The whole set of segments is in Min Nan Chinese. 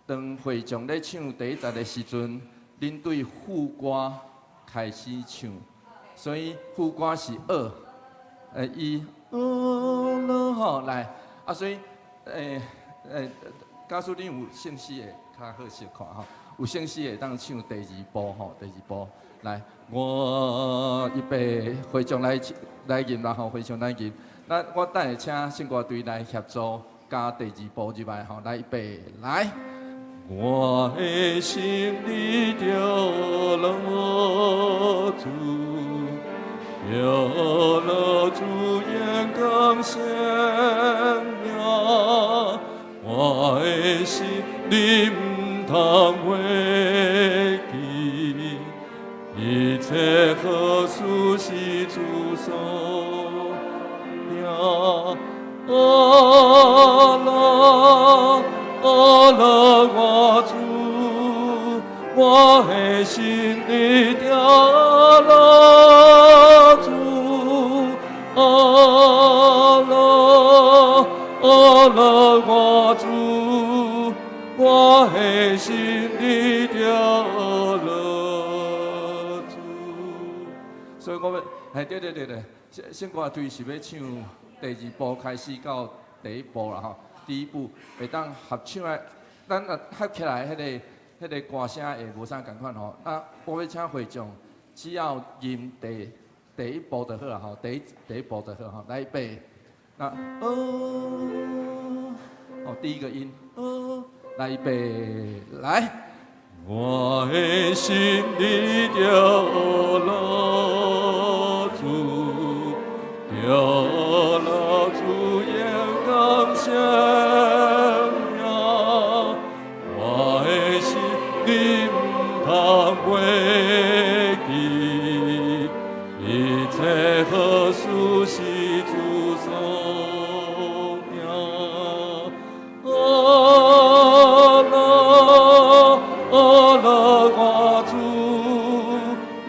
當會眾咧唱第一節的時陣，恁對副歌開始唱，所以副歌是二，一、二、吼來，啊，所以，假使恁有聖詩的，較好小看吼，有聖詩會當唱第二部吼，第二部來，我預備會眾來來吟啦吼，會眾來吟，那我等下請聖歌隊來協助加第二部入來吼，來預備來。我的心裡著樂主，著樂主眼光鮮明，我的心裡毋通袂記，一切好事是主所定。阿樂阿樂我主，我的心裡著樂主，阿樂阿樂我主，我的心裡著樂主。所以我欲，嘿，對對對對，聖歌隊是欲唱第二部開始到第一部啦吼。第一部會當合唱的，咱若合起來，彼個歌聲會無啥仝款吼。啊，我欲請會眾，只要吟第一步就好啦吼，第一步就好吼。來預備，那哦，哦，第一個音，哦，來預備，來。我的心裡著樂主，著樂主眼光鮮明，我的心裡毋通袂記，一切好事是主所定。阿樂阿樂我主，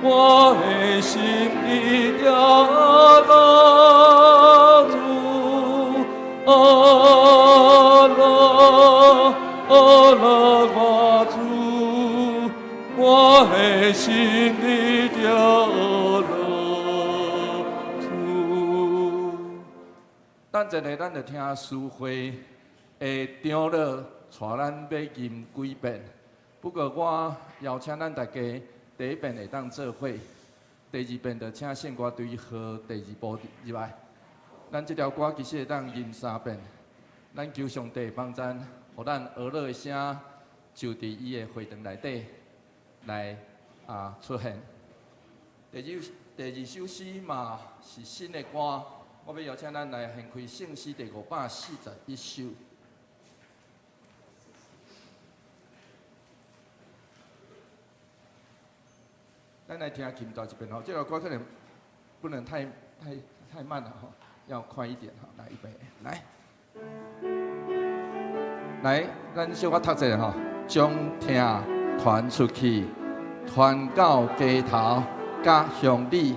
我的心裡著樂主，阿樂阿樂我主，我的心裡著樂主。等一下，咱就聽司會的長老帶咱欲吟幾遍。不過我邀請咱大家第一遍會當做伙，第二遍就請聖歌隊和第二部入來。咱這條歌其實會當吟三遍。咱求上帝幫咱，予咱呵咾的聲就佇伊的會堂內底來出現。第二首詩嘛是新的歌，我欲邀請咱來掀開聖詩第541首。咱來聽琴彈一遍吼，這首歌可能不能太慢了吼，要快一點吼。來，預備，來，來，咱小可讀一下吼，將疼傳出去，傳到街頭佮鄉里，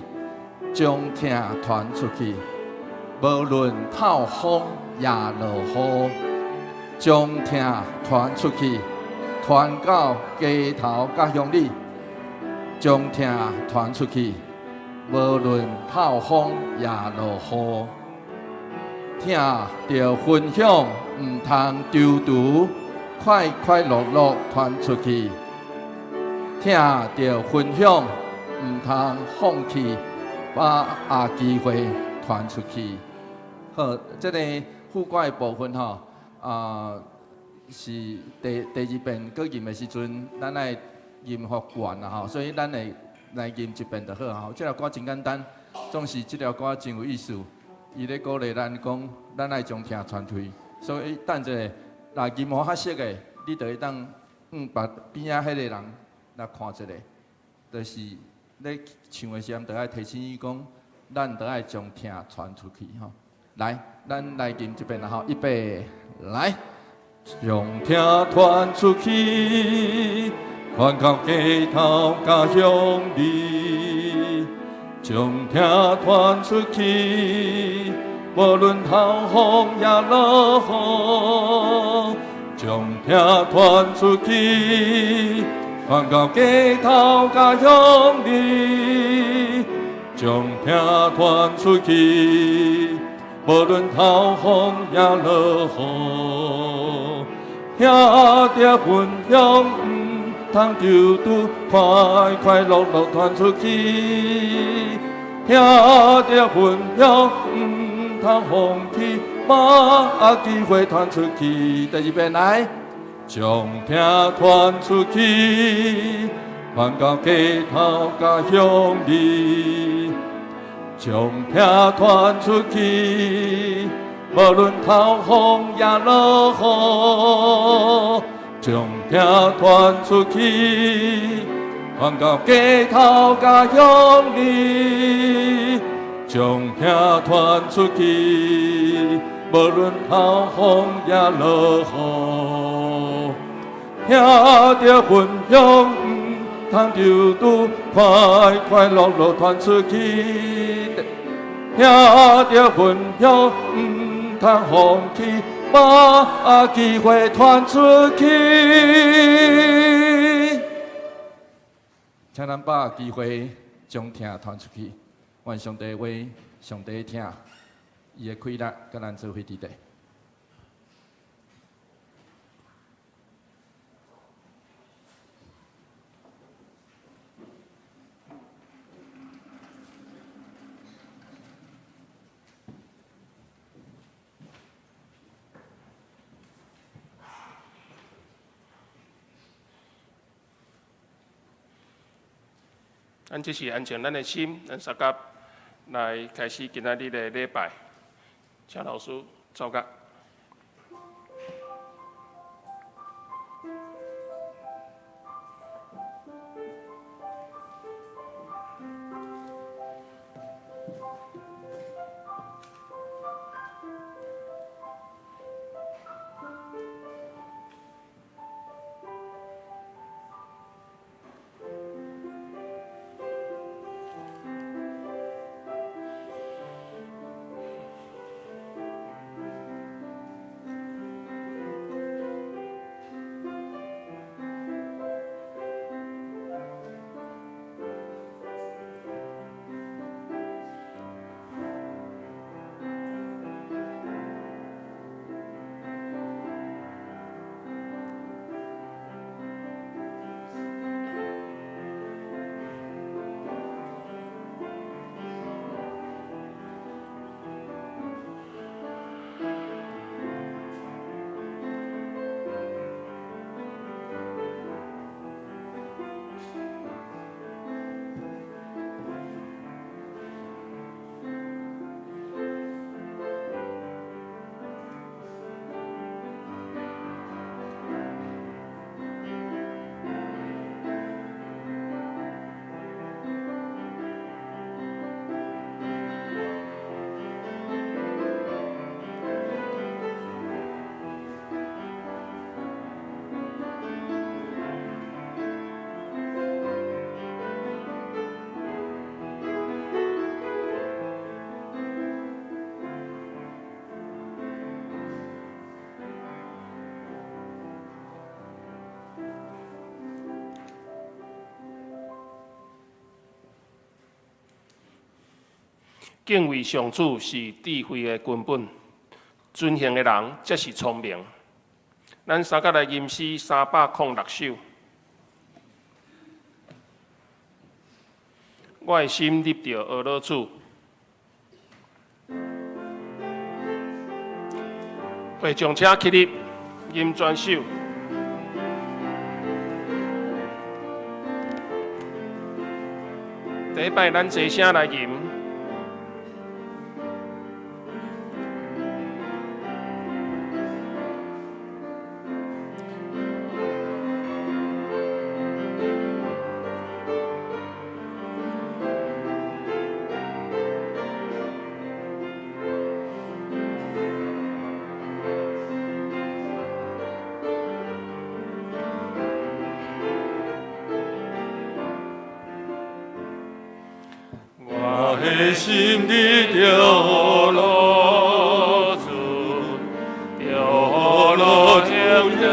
將疼傳出去，無論透風也落雨，將疼傳出去，傳到街頭佮鄉里。將疼傳出去，無論透風也落雨，疼著分享，毋通躊躇，快快樂樂傳出去。疼著分享，毋通放棄，把握機會傳出去。好，這个副歌的部分吼，是第二遍閣吟的時陣，咱愛吟予懸啦吼，所以咱會來吟一遍就好吼。這條歌真簡單，總是這條歌真有意思。伊咧鼓勵咱講，咱愛將疼傳開。所以等一下，若吟予較熟的，你就會當把邊仔彼個人來看一下，就是咧唱的時陣，就愛提醒伊講，咱著愛將疼傳出去吼。來，咱來吟一遍啦吼，預備，來，將疼傳出去。傳到街頭佮鄉里，將疼傳出去，無論透風也落雨，將將疼傳出去，傳到街頭佮鄉里，將疼傳出去，無論透風抑落雨，聽著分享，毋通丟拄，快快樂樂傳出去，聽著分享，毋通放棄，把機會傳出去。第二遍來，將疼傳出去，傳到街頭佮鄉里，將疼傳出去，無論透風抑落雨，將疼傳出去，傳到街頭佮鄉里，將疼傳出去，無論透風抑落雨，聽著分享，毋通丟拄，快快樂樂傳出去，聽著分享，毋通放棄，把機會傳出去。請咱把機會將疼傳出去，願上帝話，上帝疼，伊的氣力佮咱做伙佇底。咱這時安靜咱的心，咱相佮來開始今仔日的禮拜。請老師奏樂。敬畏上主是智慧的根本，遵行的人才是聰明。咱相佮來吟詩306首。我的心立著呵咾主，會眾請起立，吟全首。第一擺，咱齊聲來吟。我的心立著呵咾主，著呵咾主耶。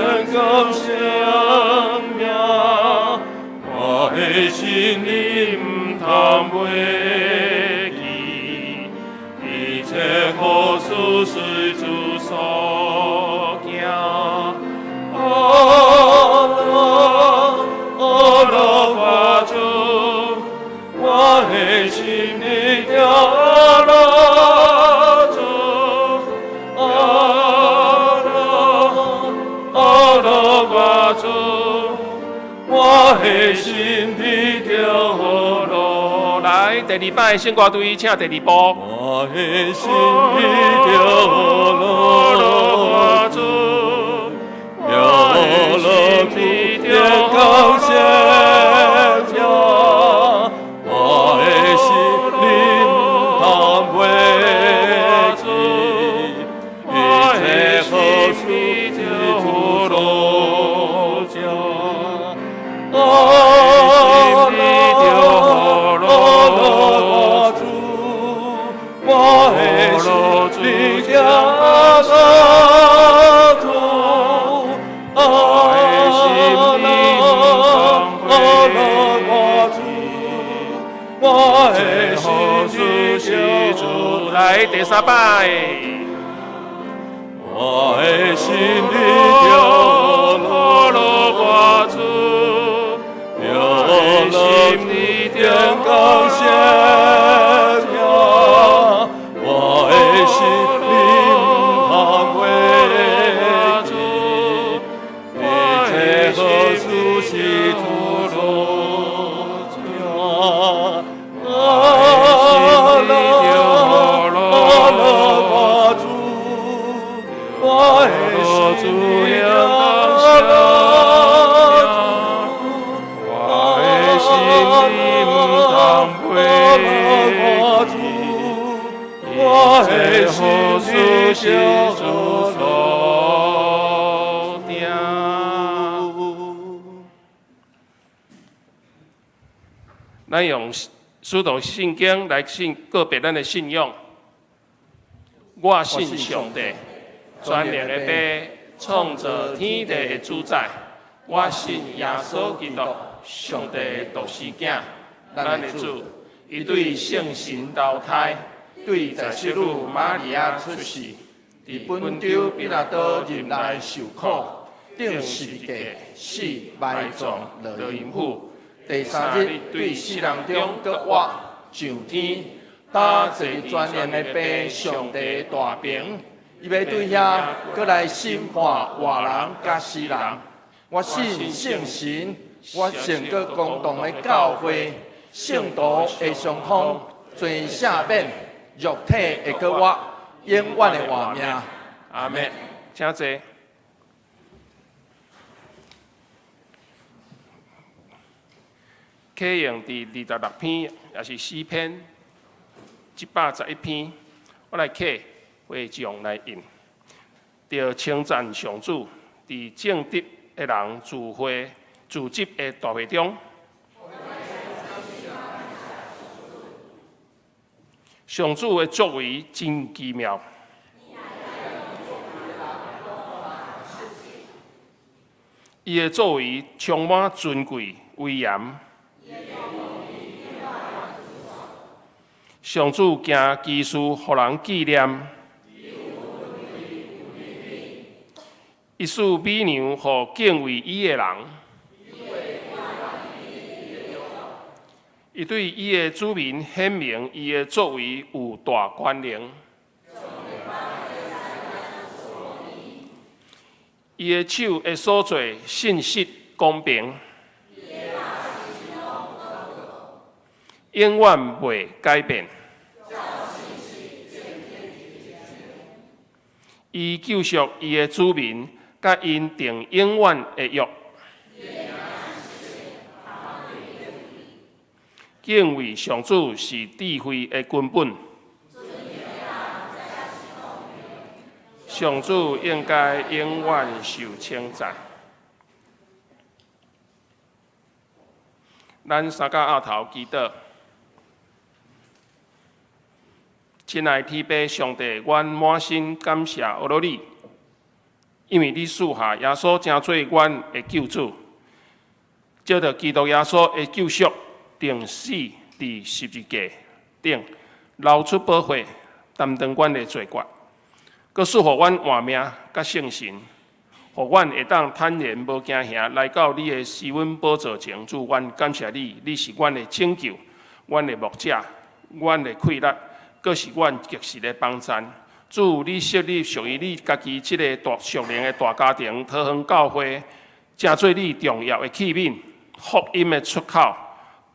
的心裡毋通袂記，一切好事隨主所行。阿拉阿拉我主，我的心裡定阿拉主，阿拉阿拉我主，我的心裡著樂。來，第二擺聖歌隊，請第二步。我的心裡著樂，我主，我的心裡著高興，我的心裡毋通袂記，一切好事是主所賜。阿拉阿拉我主，我的心裡定阿拉主，阿拉阿拉我主，我的心裡著主。來，第三擺。我的心裡著樂我主，著樂天高顯明，我的心裡毋通袂記，一切好事是主所賜。阿拉阿拉我主，我的心裡阿拉主，我的心裡毋通袂記，我的心裡是主所定。咱用使徒信經來信告白咱的信仰。我信上帝，全能的父，創造天地的主宰。我信耶穌基督，上帝的獨生囝，咱的主。伊對聖神投胎，對在聖女瑪利亞出世，佇本丟彼拉多入內受苦，釘十字架，死埋葬落陰府。第三日對死人中閣活，上天，搭坐全能的父上帝大爿，伊欲對遐閣來審判活人佮死人。我信聖神，我信閣公同的教會，聖徒的相通，罪赦免，肉體會閣活，永遠的活命。阿們，請坐。啟用佇26篇，也是詩篇111篇，我來啟會眾來印，著稱讚上主，佇正直的人聚會聚集的大會中，上主的作為真奇妙。伊的作為充滿尊貴威嚴。上主行奇事，予人紀念。伊賜美糧予敬畏伊的人。伊對伊的子民顯明伊的作為有大權能。伊的手的所做信實公平，永遠袂改變。伊救贖伊的子民，佮𪜶訂永遠的約。敬畏上主是智慧的根本。上主應該永遠受稱讚。咱三甲阿頭祈禱，親愛天父上帝，阮滿心感謝阿羅你，因為你賜下耶穌成做阮的救主。藉著基督耶穌的救贖，釘死佇十字架頂，流出寶血，擔當阮的罪過，閣賜予阮活命佮聖神，予阮會當坦然無驚嚇來到你的施恩寶座前。主，阮感謝你，你是阮的拯救，阮的牧者，阮的氣力，閣是阮及時的幫贊。主，你設立屬於你家己這个大屬靈的大家庭，桃園教會，成做你重要的器皿，福音的出口，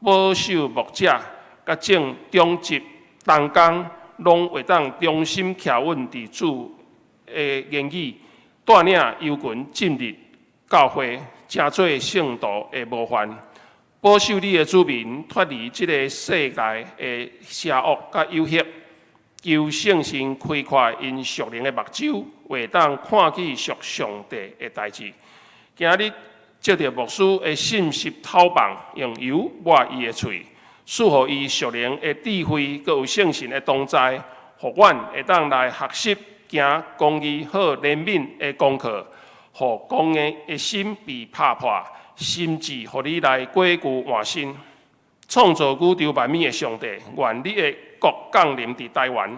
保守牧者，佮眾長執同工，攏會當忠心徛穩佇主的言語，帶領羊群進入教會，成做聖徒的模範，保守你的子民脫離這个世代的邪惡佮誘惑。求聖神開闊𪜶屬靈的目睭，會當看見屬上帝的代誌。今日藉著牧師的信息透棒，用油抹伊的喙，賜予伊屬靈的智慧，閣有聖神的同在，予阮會當來學習行公義、好憐憫的功課，予剛硬的心被拍破，心志予你來改舊換新。創造宇宙萬物的上帝，願你的國降臨佇台灣，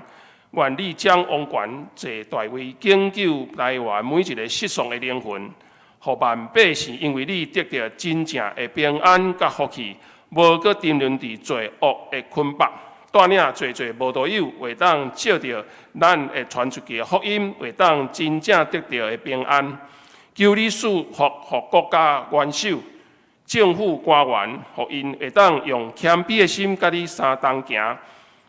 願你將王權坐大位，拯救台灣每一个失喪的靈魂，予萬百姓因為你得著真正的平安佮福氣，無閣沉淪佇罪惡的捆綁。帶領濟濟慕道友會當藉著咱會傳出去的福音，會當真正得著的平安。求你賜福予國家元首、政府官員，予𪜶會當用謙卑的心佮你相同行，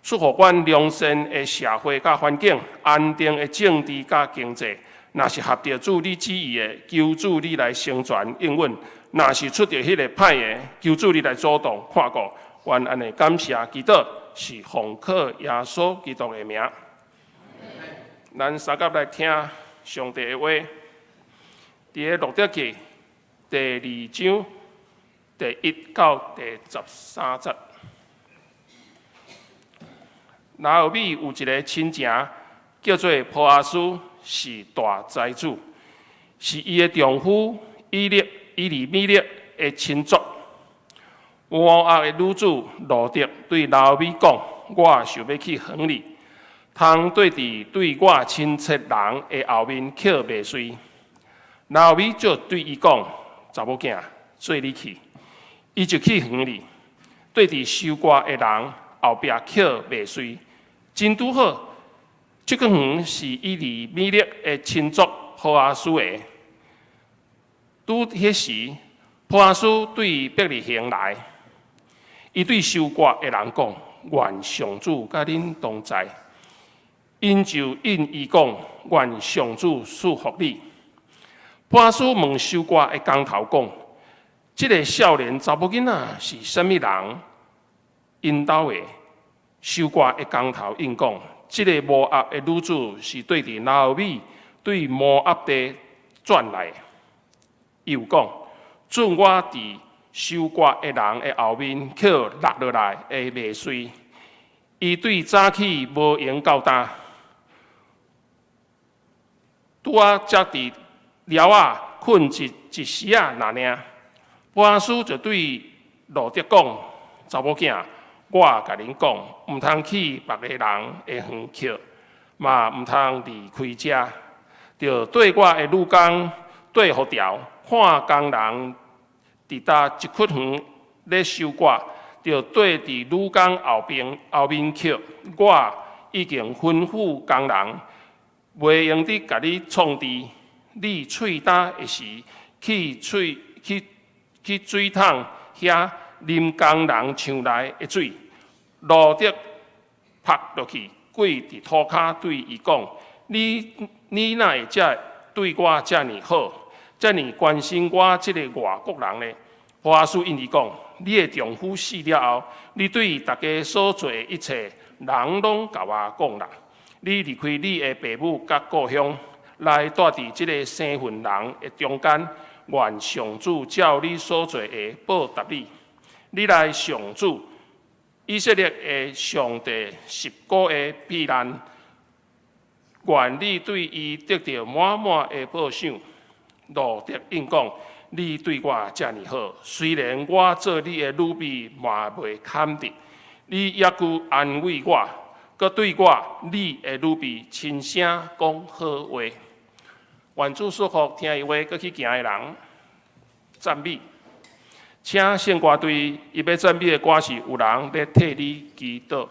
賜予阮良善的社會佮環境、安定的政治佮經濟。若是合著主你旨意的，求主你來成全應允；若是出著彼个歹的，求主你來阻擋看顧。阮按呢感謝祈禱，是奉靠耶穌基督的名。咱相佮來聽上帝的話，佇个路得記第二章第1到第13節。拿俄米有一个親情，叫做波阿斯，是大財主，是伊的丈夫以利米勒的親族。摩押的女子路得對拿俄米講：我想欲去園裡，通綴佇對我親切人的後面抾麥穗。拿俄米就對伊講：查某囝，做你去。伊就去園裡，綴佇收割的人後壁抾麥穗，真拄好。這个園是以利米勒的親族波阿斯的。拄彼時，波阿斯對伯利恆來，伊對收割的人講：願上主佮恁同在。𪜶就應伊講：願上主賜福你。波阿斯問收割的工頭講：這个少年查某囡仔是啥物人？𪜶兜的收割的工頭應講：這个摩押的女子是綴佇拿俄米對摩押地轉來的。伊又講：準我佇收割的人的後面抾落落來的麥穗。伊對早起無閒到今，拄仔才佇寮仔睏一時仔爾爾。波阿斯就對路得講：查某囝，我共恁講，毋通去別个人的園抾，嘛毋通離開遮，著綴我的女工綴予牢，看工人佇佗一窟園咧收割，著綴佇女工後邊後面抾。我已經吩咐工人，袂用得共你創治。你喙焦的時，去水桶遐啉工人搶來的水。路得撲落去，跪佇塗跤對伊講：你哪會遮對我遮爾好，遮爾關心我這个外國人呢？波阿斯應伊講：你的丈夫死了後，你對逐家所做的一切，人攏共我講啦。你離開你的爸母佮故鄉，來蹛佇這个生份人的中間，願上主照你所做的報答你。你來上主以色列的上帝十股的避難，願你對伊得著滿滿的報賞。路得應講：你對我遮爾好，雖然我做你的女婢嘛袂堪得，你猶閣安慰我，閣對我你的女婢親聲講好話。願主賜福聽伊話閣去行的人，讚美。請聖歌隊伊欲讚美的歌是有人咧替你祈禱。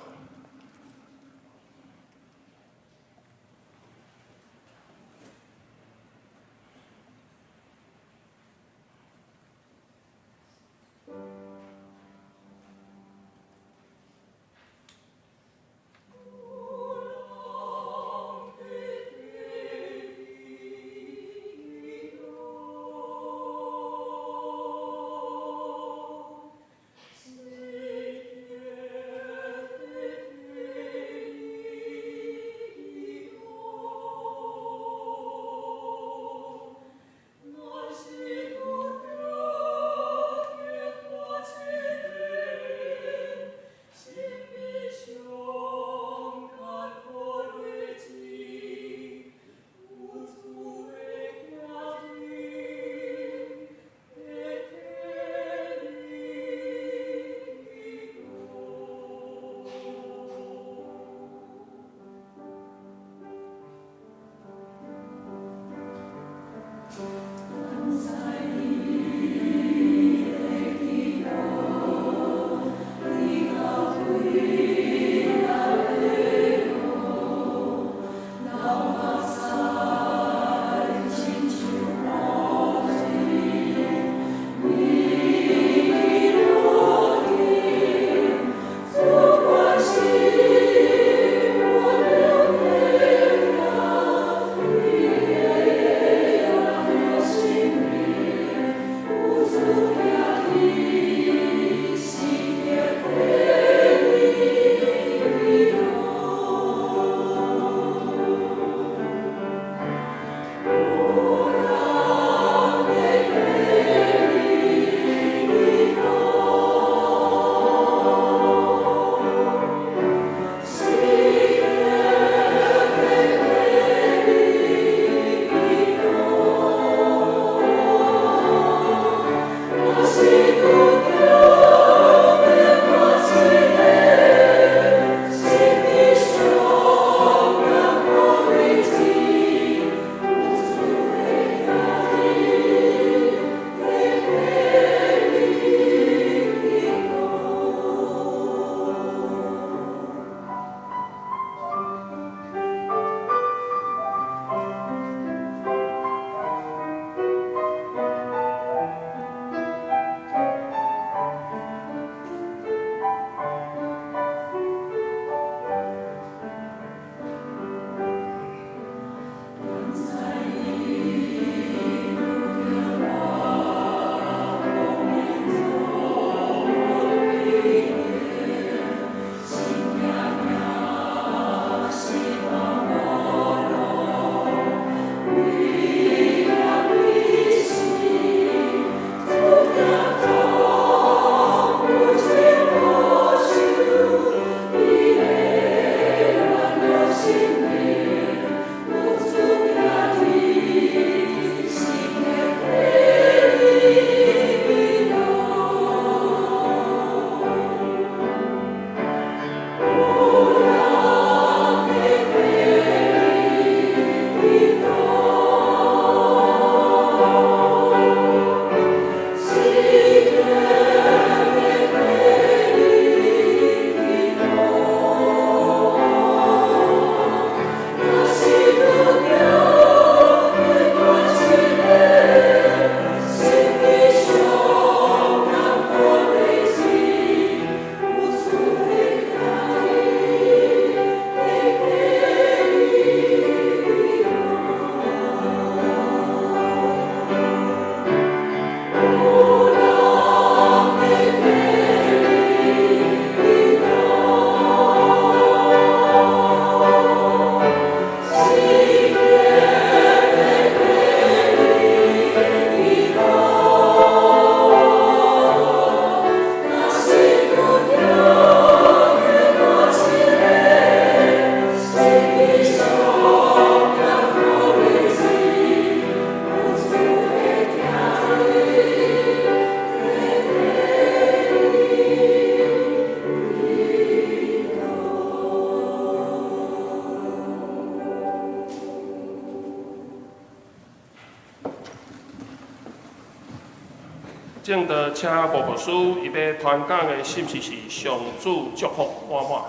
正道請吳牧師，伊欲傳講的信息是上主祝福滿滿。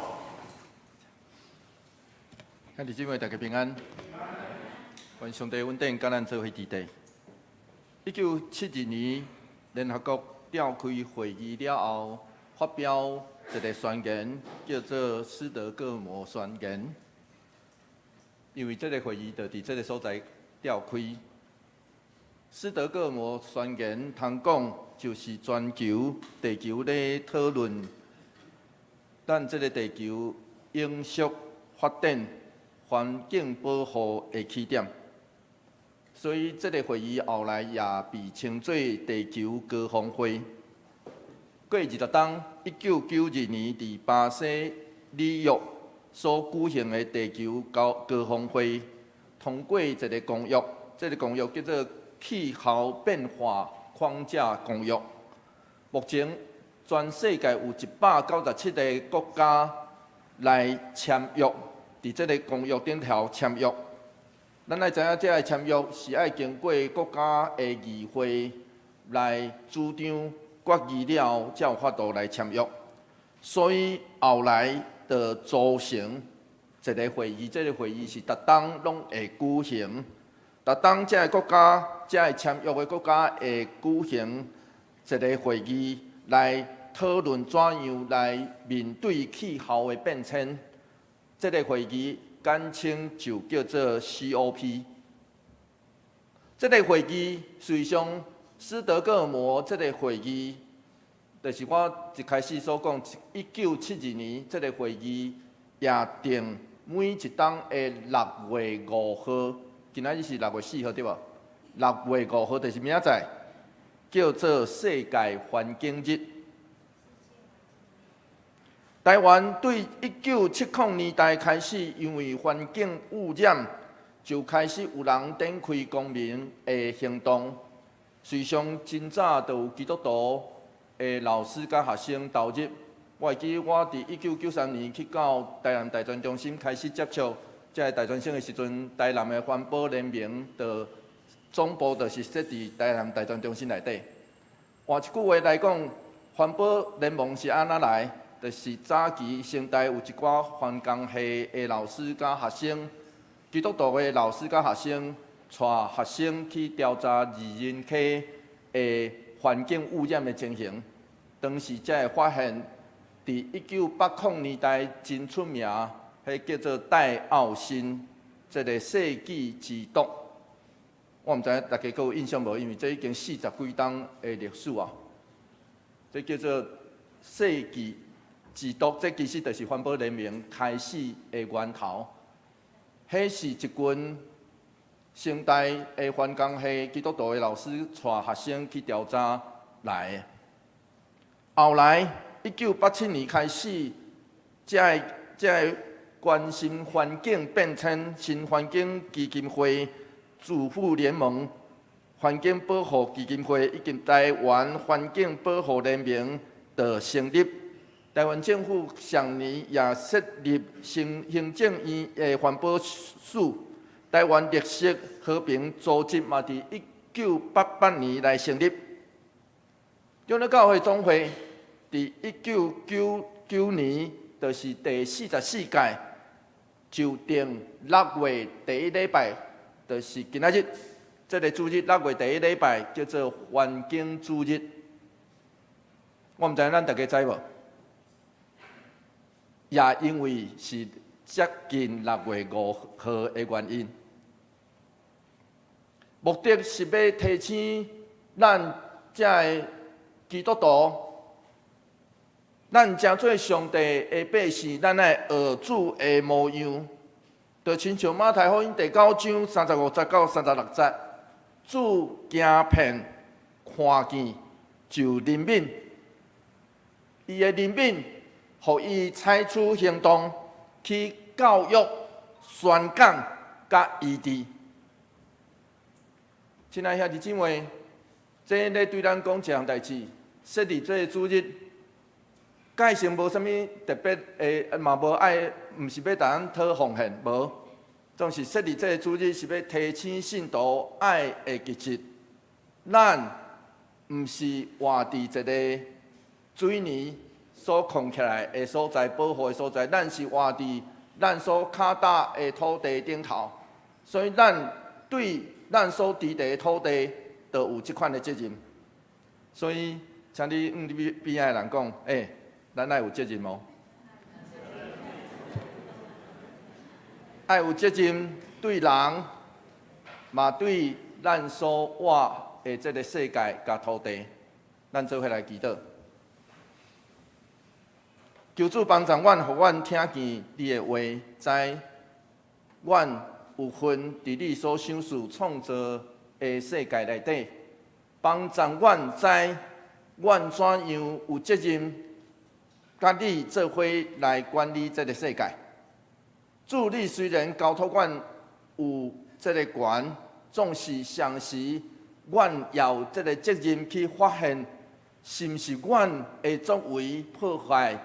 兄弟姊妹，大家平安。願上帝恩典佮咱做伙佇底。1972年聯合國召開會議了後，發表一个宣言，叫做《斯德哥爾摩宣言》。因為這个會議就佇這个所在召開。斯德哥爾摩宣言通講，就是全球地球咧討論，咱這个地球永續發展、環境保護的起點。所以，這个會議後來也被稱做地球高峰會。過20冬，1992年佇巴西里約所舉行的地球高高峰會，通過一个公約，這个公約叫做《氣候變化框架公約》。目前，全世界有197個國家來簽約，佇這个公約頂頭簽約。咱愛知影，這个簽約是愛經過國家的議會來主張決議了後，才有法度來簽約。所以後來就組成一个會議，這个會議是逐冬攏會舉行。逐冬這个國家，這个簽約的國家會舉行一个會議來討論怎樣來面對氣候的變遷。這个會議簡稱就叫做 COP。這个會議實際上，斯德哥爾摩這个會議，就是我一開始所講，1972年這个會議也定每一冬的6月5號，今仔日是6月4號對無？六月五號就是明仔載，叫做世界環境日。台灣對1970年代開始，因為環境污染，就開始有人展開公民的行動。實際上，真早就有基督徒的老師佮學生投入。我會記我佇1993年去到台南大專中心開始接觸這个大專生的時陣，台南的環保聯盟的總部就是設佇台南大專中心內底。換一句話來講，環保聯盟是按怎來？就是早期成大有一寡環工系的老師佮學生，基督徒的老師佮學生，帶學生去調查二仁溪的環境污染的情形。當時才會發現，佇1980年代真出名，彼叫做戴奧辛，這个世紀之毒。我毋知影大家閣有印象無？因為這已經四十幾冬的歷史啊。這叫做世紀之毒，這其實就是環保聯盟開始的源頭。彼是一群成大的環工系基督徒的老師帶學生去調查來的。後來，1987年開始，這个關心環境變遷新環境基金會、主婦聯盟、環境保護基金會以及台灣環境保護聯盟的成立。台灣政府上年也設立新行政院的環保署。台灣綠色和平組織嘛，佇1988年來成立。長老教會總會佇1999年，就是第44屆，就定六月第一禮拜，就是今仔日，這个主日六月第一禮拜叫做環境主日。我毋知咱大家知無？也因為是接近六月五號的原因，目的是欲提醒咱這个基督徒，咱成做上帝的百姓，咱愛學主的模樣，就親像馬太福音第九章35節到36節，主行遍看見就憐憫，伊的憐憫，予伊採取行動去教育、宣講、佮醫治。親愛兄弟姊妹，這咧對咱講一項代誌，設立這个主日，改成無啥物特別的，嘛無愛，毋是欲共咱討奉獻，無，總是設立這个主日是欲提醒信徒愛會記得，咱毋是活佇一个水泥所囥起來的所在，保護的所在，咱是活佇咱所跤踏的土地頂頭，所以咱對咱所佇的土地，就有這款的責任。所以，請你向你邊邊仔的人講，欸，咱愛有責任哦，愛有責任對人，嘛對咱所活的這个世界佮土地，咱做伙來祈禱。求主幫助阮，予阮聽見你的話，知阮有份佇你所賞賜創造的世界內底，幫助阮知阮怎樣有責任，佮你做伙來管理這个世界。主，你雖然交託阮有這个權，總是同時，阮也有這个責任去發現，是毋是阮的作為破壞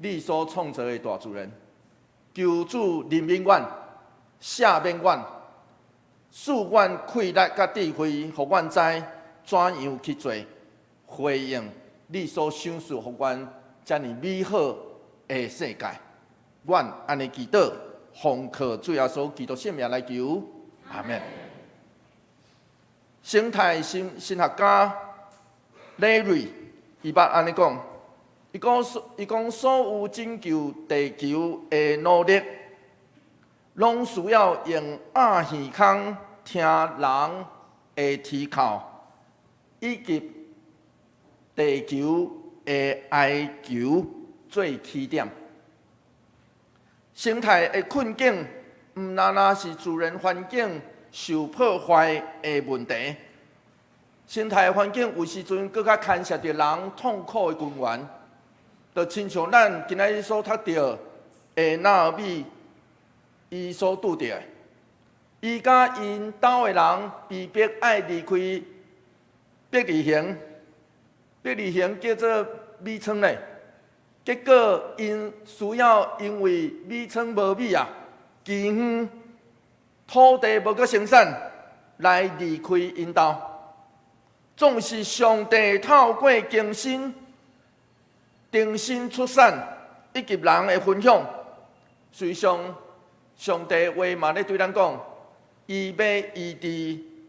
你所創造的大自然。求主憐憫阮，赦免阮，賜阮氣力佮智慧，予阮知怎樣去做，回應你所賞賜予阮遮爾美好的世界。阮按呢祈禱，奉靠主耶穌基督聖名來求，阿們。生態神學家 Larry 伊捌按呢講，伊講所有拯救地球的努力，攏需要用鴨耳孔聽人的啼哭，以及地球的哀求做起點。生態的困境，毋但單是自然環境受破壞的問題，生態環境有時陣閣較牽涉著人痛苦的根源，就親像咱今仔日所讀著的拿俄米，伊所拄著的，伊佮𪜶兜的人被逼愛離開伯利恆，伯利恆叫做米倉咧，結果𪜶需要因為米倉無米啊，饑荒。土地無閣生產，來離開𪜶兜。總是上帝透過更新、重新出產以及人的分享，隨上上帝話嘛咧對咱講，伊欲醫治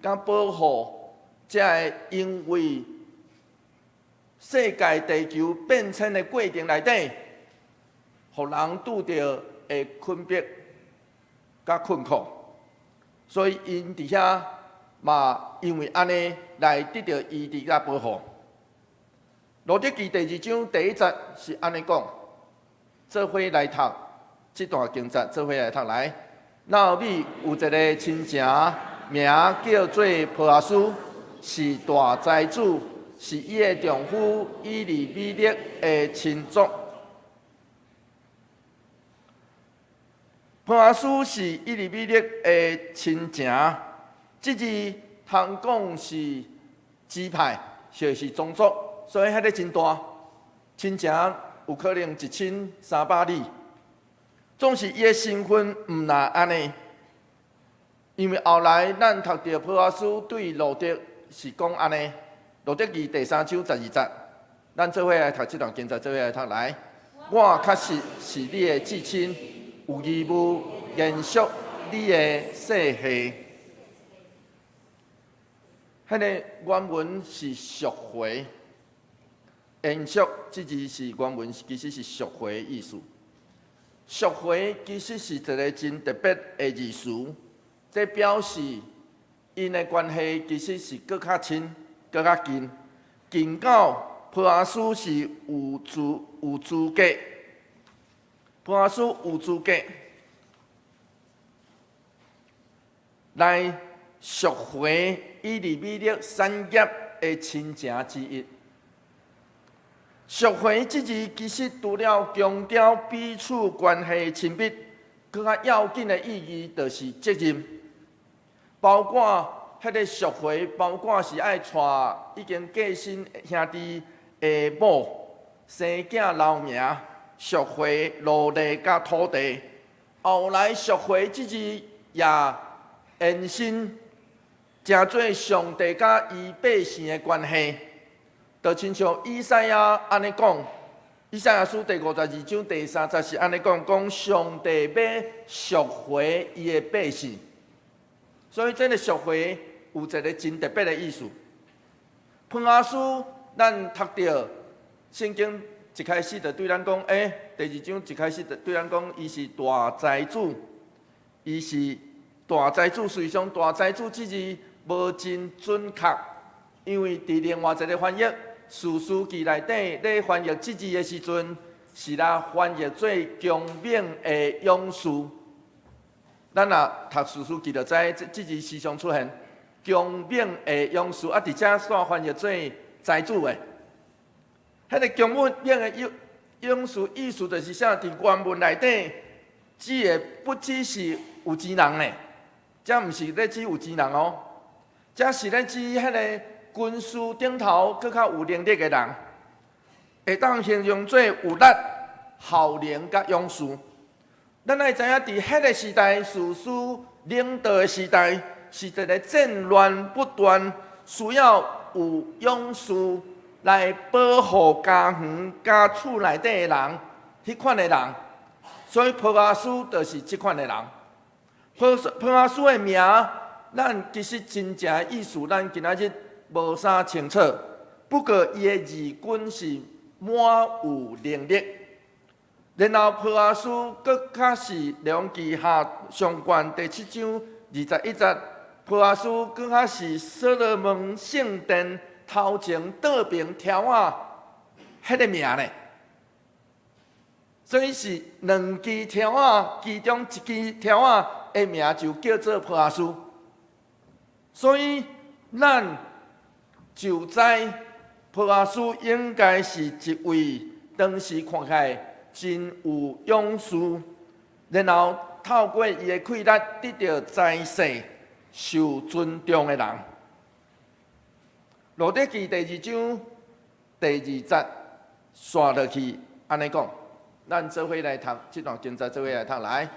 佮保護，這个因為世界地球變遷的過程內底，予人拄著的困迫佮困苦。所以𪜶佇遐嘛，因為按呢來得著醫治佮保護。路得記第二章第一節是按呢講，做伙來讀這段經節，做伙來讀來。拿俄米有一个親情，名叫做波阿斯，是大財主，是伊的丈夫以利米勒的親族。波阿斯是以利米勒的親情，這字通講是支派，或是宗族，所以彼个真大。親情有可能一親三百里，總是伊的身份毋若按呢，因為後來咱讀著波阿斯對路得是講按呢，路得記第三章十二節，咱做伙來讀這段經節，做伙來讀來。我確實是你的至親。有義務延續你的世系。彼个原文是贖回，延續這字是原文，其實是贖回的意思。贖回其實是一个真特別的字詞，這表示𪜶的關係其實是閣較親、閣較近，近到波阿斯是有資格。波阿斯有資格來贖回以利米勒產業的親情之一。贖回這字其實除了強調彼此關係親密，閣較要緊的意義就是責任。包括彼个贖回，包括是愛娶已經過身兄弟的某，生囝留名。贖回奴隸佮土地，後來贖回這字也延伸，成做上帝佮伊百姓的關係。就親像以賽亞按呢講，以賽亞書第52章第3節是按呢講，講上帝欲贖回伊的百姓。所以這个贖回有一个真特別的意思。波阿斯，咱讀著聖經一開始就對咱講，第二章一開始就對咱講，伊是大財主，伊是大財主。實際上，大財主這字無真準確，因為佇另外一个翻譯《士師記》內底咧翻譯這字的時陣，是來翻譯做強猛的勇士。咱若讀《士師記》就知，這字時常出現強猛的勇士，啊，佇遮煞翻譯做財主的。彼个強猛的勇士意思就是啥？佇原文內底指的不只是有錢人呢，這毋是咧指有錢人哦，這是咧指彼个軍事頂頭閣較有能力的人，會當形容做有力、效能佮勇士。咱愛知影，佇彼个時代，士師領導的時代，是一个戰亂不斷，需要有勇士來保護家園、佮厝內底的人，彼款的人。所以波阿斯就是這款的人。波阿斯的名，咱其實真正的意思，咱今仔日無啥清楚。不過伊的義軍是滿有能力。然後波阿斯閣較是列王紀下上卷第七章21節，波阿斯閣較是所羅門聖殿頭前倒爿柱仔彼个名呢。所以是兩支柱仔，其中一支柱仔的名就叫做波阿斯。所以咱就知波阿斯應該是一位當時看起來真有勇士，然後透過伊的氣力得著財勢、受尊重的人。路得記第二章第二節紲落去，按呢講，咱做伙來讀這段經節，做伙來讀來。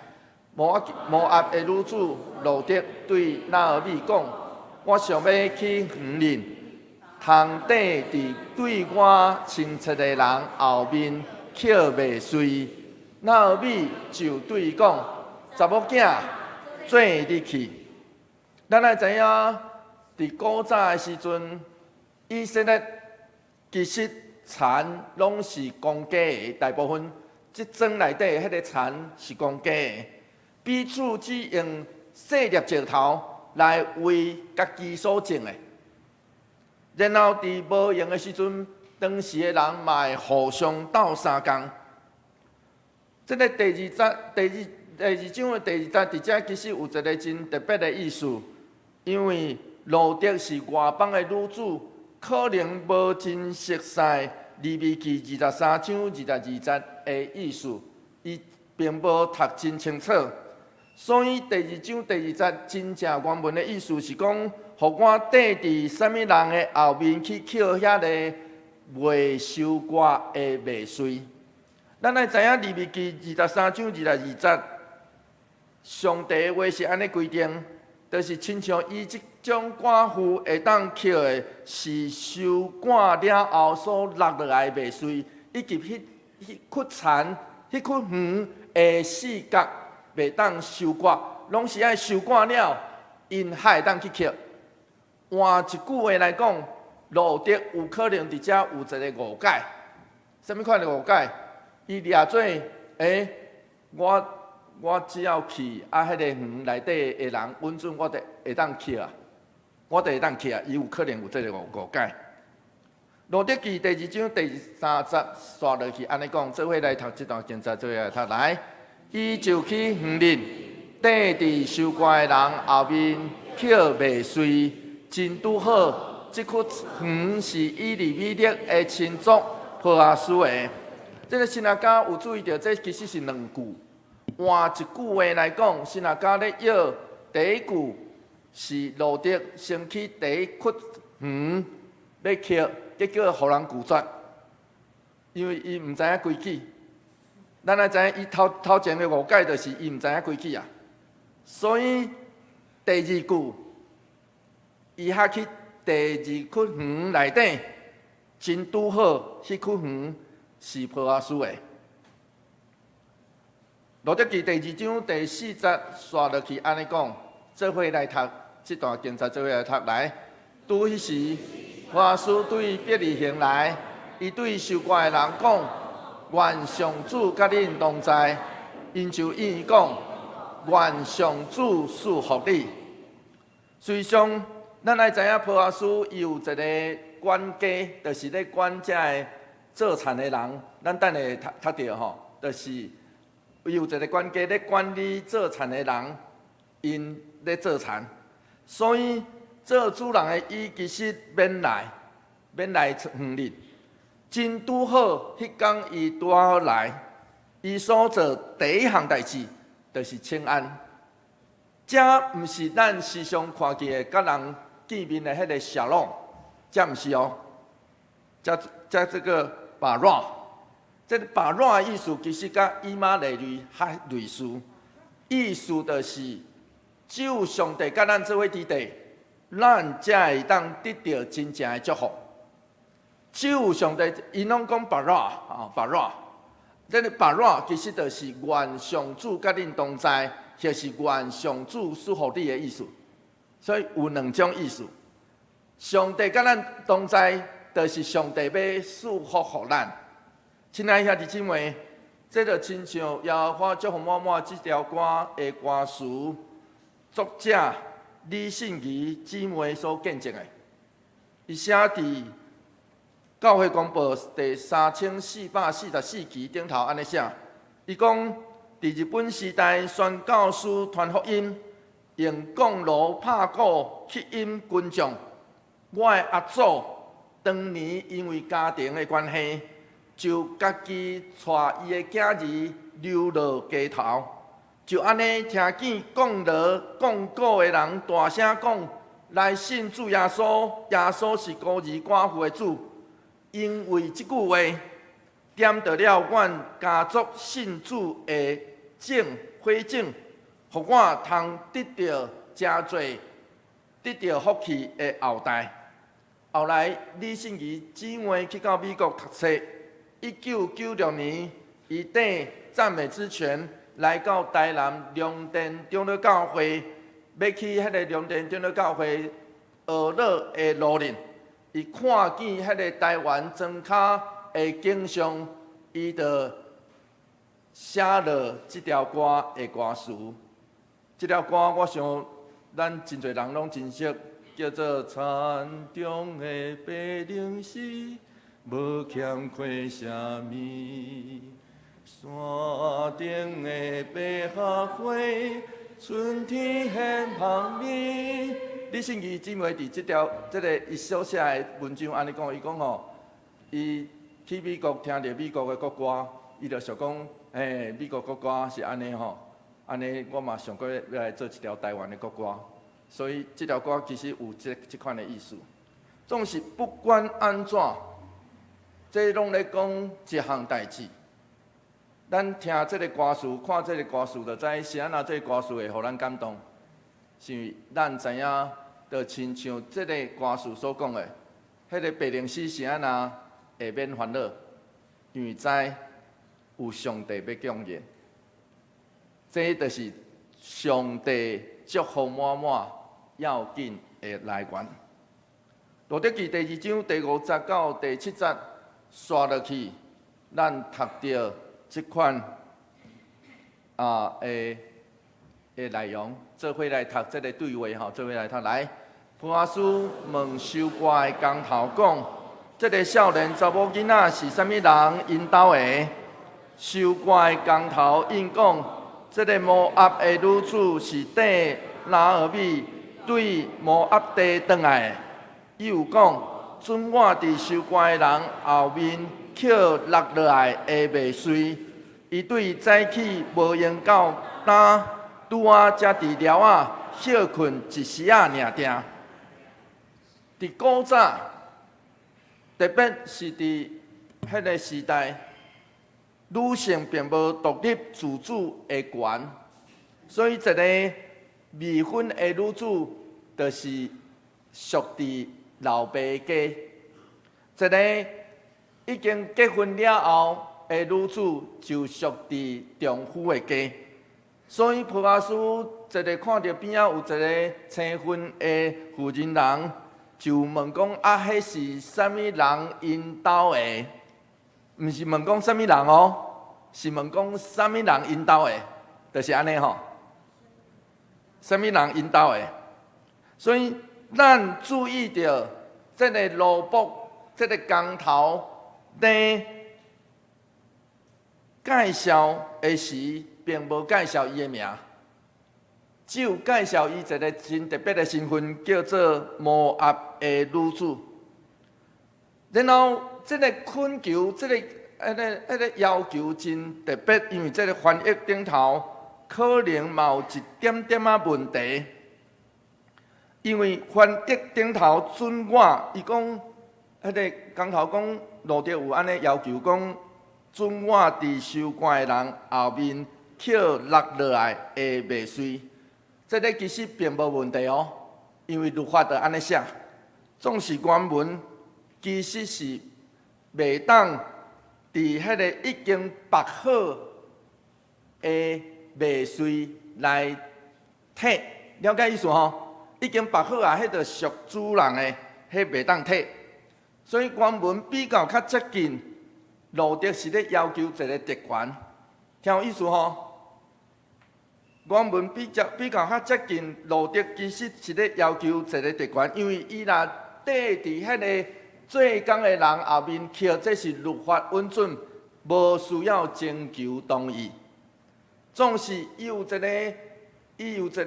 摩押的女子路得對拿俄米講：我想欲去園裡，通綴佇對我親切的人後面抾麥穗。拿俄米就對伊講：查某囝，做你去。咱愛知影，佇古早的時陣，以色列其實田攏是公家的，大部分這莊內底彼个田是公家的，彼此只用細粒石頭來為家己所種的。然後佇無閒的時陣，當時的人嘛會互相鬥相共。這个第二節、第二第二章的第二節，佇遮其實有一个真特別的意思，因為路得是外邦的女子，可能無真熟悉利未記23章22節的意思，伊並無讀真清楚。所以第二章第二節真正原文的意思是講，予我綴佇啥物人的後面去抾遐个未收割的麥穗。咱愛知影利未記二十三章二十二節，上帝的話是按呢規定，就是親像伊這種寡婦會當抾的，是收割了後所落落來的麥穗，以及彼窟田、彼窟園的四角袂當收割，攏是愛收割了，𪜶才會當去抾。換一句話來講，路得有可能佇遮有一个誤解，啥物款的誤解？伊掠做，我只要去啊，彼个園內底的人允准我，就會當抾啊，我就會當抾啊。伊有可能有這个誤解。路得記第二章第三節紲落去，按呢講，做伙來讀這段經節，做伙來讀來。伊就去園裡，綴佇收割的人後面抾麥穗，真拄好，這窟園是以利米勒的親族波阿斯的。這个神學家有注意著，這其實是兩句。換一句話來講，神學家咧臆第一句是路得先去第一窟園欲抾，結果予人拒絕，因為伊毋知影規矩。咱愛知影，伊頭前的誤解就是伊毋知影規矩啊。所以第二句，伊較去第二窟園內底，真拄好，彼區園是波阿斯的。路得記第二章第四節紲落去按呢講，做伙來讀這段經節，做伙來讀來。拄彼時，波阿斯對伯利恆來，伊對收割的人講：願上主佮恁同在。𪜶就應伊講：願上主賜福你。事實上，咱愛知影波阿斯伊有一个管家，就是咧管這个做田的人。咱等下會讀讀著吼，就是伊有一个管家咧管理做田的人，𪜶咧做田。所以做主人的伊其實免來，免來園裡。真拄好，彼工伊拄好來，伊所做第一項代誌，就是請安。這毋是咱時常看見的，佮人見面的彼个 shalom，這毋是哦。這個 barach，這個 barach 的意思其實佮以馬內利較類似，意思就是只有上帝佮咱做伙佇地，咱才會當得著真正的祝福。只有上帝，𪜶攏講 barach 啊，barach，這个 barach 其實就是願上主佮恁同在，或是願上主賜福你的意思。所以有兩種意思。上帝佮咱同在，就是上帝要賜福予咱。親愛兄弟姊妹，這就親像耶和華祝福滿滿這條歌的歌詞作者李信儀姊妹所見證的。伊寫佇教會公報第3444期頂頭按呢寫，伊講佇日本時代宣教師傳福音，用降鑼拍鼓吸引群眾。我的阿祖當年因為家庭的關係，就家己帶伊的囝兒流落街頭，就按呢聽見降鑼降鼓的人大聲講：來信主耶穌，耶穌是孤兒寡婦的主。因為這句話，點著了阮家族信主的種火種，予我通得著誠濟得著福氣的後代。後來李信儀姊妹去到美國讀冊，1996年，伊帶讚美之泉來到台南龍殿長老教會，欲去彼个龍殿長老教會學樂的路面，伊看見彼个台灣莊跤的景象，伊就寫落這條歌的歌詞。這條歌我想咱真濟人攏真熟，叫做《田中的白靈絲，無欠缺啥物，山頂的百合花，春天現芳味。》李信儀姊妹佇這條這个伊所寫的文章按呢講，伊講吼，伊去美國聽著美國的國歌，伊就想講，欸，美國國歌是按呢吼，按呢我嘛想過欲來做一條台灣的國歌，所以這條歌其實有這款的意思。總是不管按怎，這攏咧講一項代誌。咱聽這个歌詞，看這个歌詞，就知是按怎這个歌詞會予咱感動，是因為咱知影，就親像這个歌詞所講的，彼个白靈絲是按怎會免煩惱，因為知有上帝欲降臨，這就是上帝祝福滿滿要緊的來源。路得記第二章第五節到第七節，紲落去，咱讀著這款的內容，做伙來讀這个對話吼，做伙來讀來。波阿斯問收割的工頭講：這个少年查某囡仔是啥物人𪜶兜的？收割的工頭應講：這个摩押的女子是綴拿俄米對摩押地轉來的。伊又講：准我佇收割的人後面抾落落來的麥穗。伊對早起無閒到今，拄仔才佇寮仔歇睏一時仔爾定。佇古早，特別是佇彼个時代，女性並無獨立自主的權，所以一個未婚的女子，就是屬佇老爸家。一个已經結婚了後的女子就屬佇丈夫的家，所以波阿斯一个看著邊仔有一个青婚的婦人人，就問講啊，彼是啥物人𪜶兜的？毋是問講啥物人哦，是問講啥物人𪜶兜的，就是按呢吼。啥物人𪜶兜的？所以咱注意著這个奴僕，這个工頭咧介紹的時，並無介紹伊的名，只有介紹伊一個真特別的身份，叫做摩押的女子。然後，這个懇求，這个、彼个、彼个要求真特別，因為這个翻譯頂頭可能嘛有一點點仔問題。因為翻譯頂頭准我，伊講，彼个工頭講，路得有按呢要求講，准我佇收割的人後面抾落落來的麥穗，這个其實並無問題哦，因為律法就按呢寫，總是原文其實是袂當佇彼个已經縛好的麥穗來提，了解意思吼？已經縛好啊，彼就屬主人的，彼袂當提。所以原文比較較接近，路得是咧要求一个特權，聽有意思吼？原文比較較接近，路得其實是咧要求一个特權，因為伊若綴佇彼个做工的人後面抾，這是律法允准，無需要徵求同意。總是伊有一个，伊有一个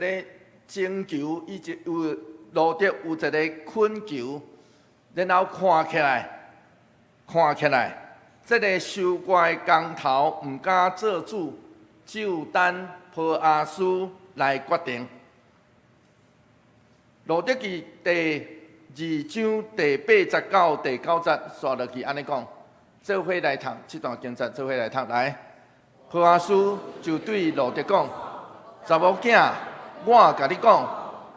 徵求，伊就有路得有一个懇求，然後看起來，看起來，這个收割的工頭毋敢做主，只有等波阿斯來決定。路得記第二章第八節到第九節，紲落去按呢講，做伙來讀這段經節，做伙來讀來。波阿斯就對路得講：查某囝，我共你講，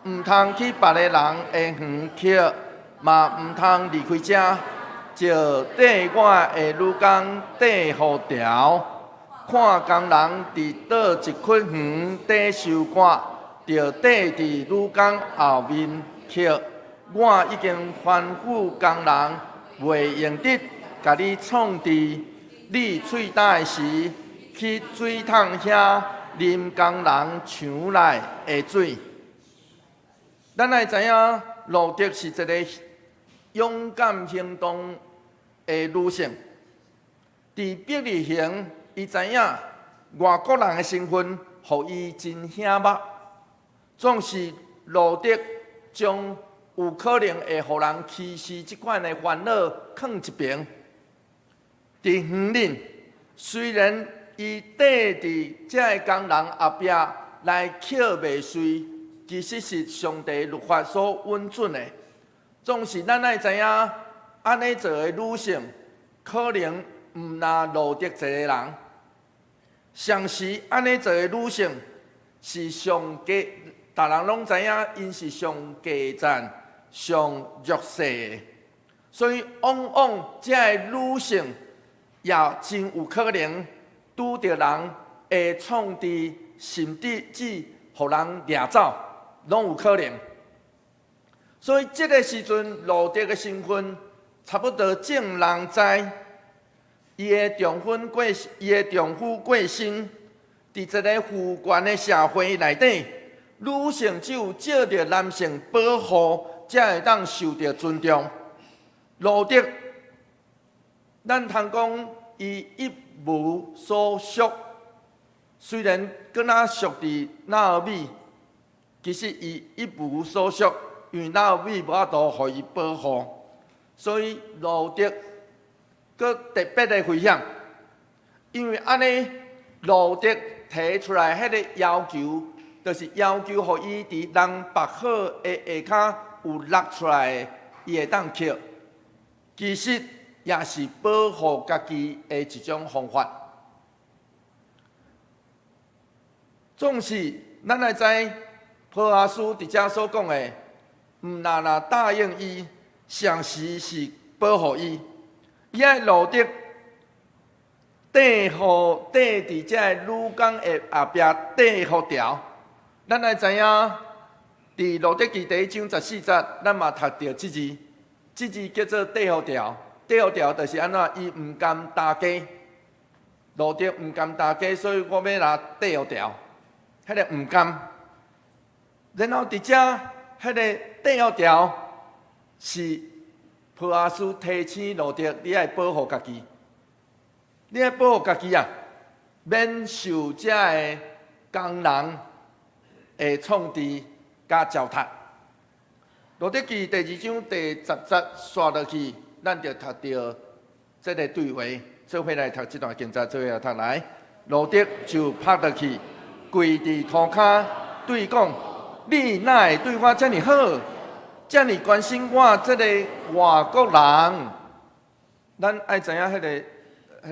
毋通去別个人的園抾，嘛毋通離開遮，就綴我的女工綴予牢。看工人佇佗一窟園底收割，就綴佇女工後面抾。我已經吩咐工人，袂用得共你創治。你喙焦的時，去水桶遐啉工人搶來的水。咱來知影，路得是一个勇敢行動的女性。佇伯利恆，伊知影外國人的身份，予伊真醒目。總是路得將有可能會予人歧視這款的煩惱囥一爿。佇園裡，雖然伊綴佇這个工人後壁來抾麥穗，其實是上帝律法所允准的。總是咱愛知影，按呢做的女性，可能毋若路得一个人。同時按呢做的女性是上低，逐人攏知影，𪜶是上低層、上弱勢的，所以往往這个女性也真有可能拄著人會創治，甚至只予人掠走，攏有可能。所以這个時陣，路得的身份差不多眾人知，伊的丈夫過身，佇這个父權的社會內底，女性只有藉著男性保護，才會當受著尊重。路得，咱通講伊一無所屬，雖然閣若屬佇拿俄米，其實伊一無所屬，因為拿俄米無法度予伊保護，所以路得閣特別的危險，因為按呢，路得提出來彼个要求，就是要求予伊佇人縛好的下跤有落出來的，伊會當抾。其實也是保護家己的一種方法。總是咱來知，波阿斯佇遮所講的，毋若若答應伊，同時是保護伊，伊愛路得綴予綴佇這个女工的後壁綴予條。咱愛知影，佇路得記第一章14節，咱嘛讀著這字，這字叫做綴予條。綴予條就是按怎？伊毋甘擔家，路得毋甘擔家，所以我欲來綴予條，彼个毋甘。然後佇遮，彼个綴予條是波阿斯提醒路得，你愛保護家己，你愛保護家己啊，免受遮个工人的創治佮糟蹋。路得記第二章第10節紲落去，咱就讀著這个對話，做伙來讀這段經節，做伙來讀來。路得就拍落去，跪佇塗跤，對伊講：你哪會對我遮爾好，遮爾關心我這个外國人？咱愛知影彼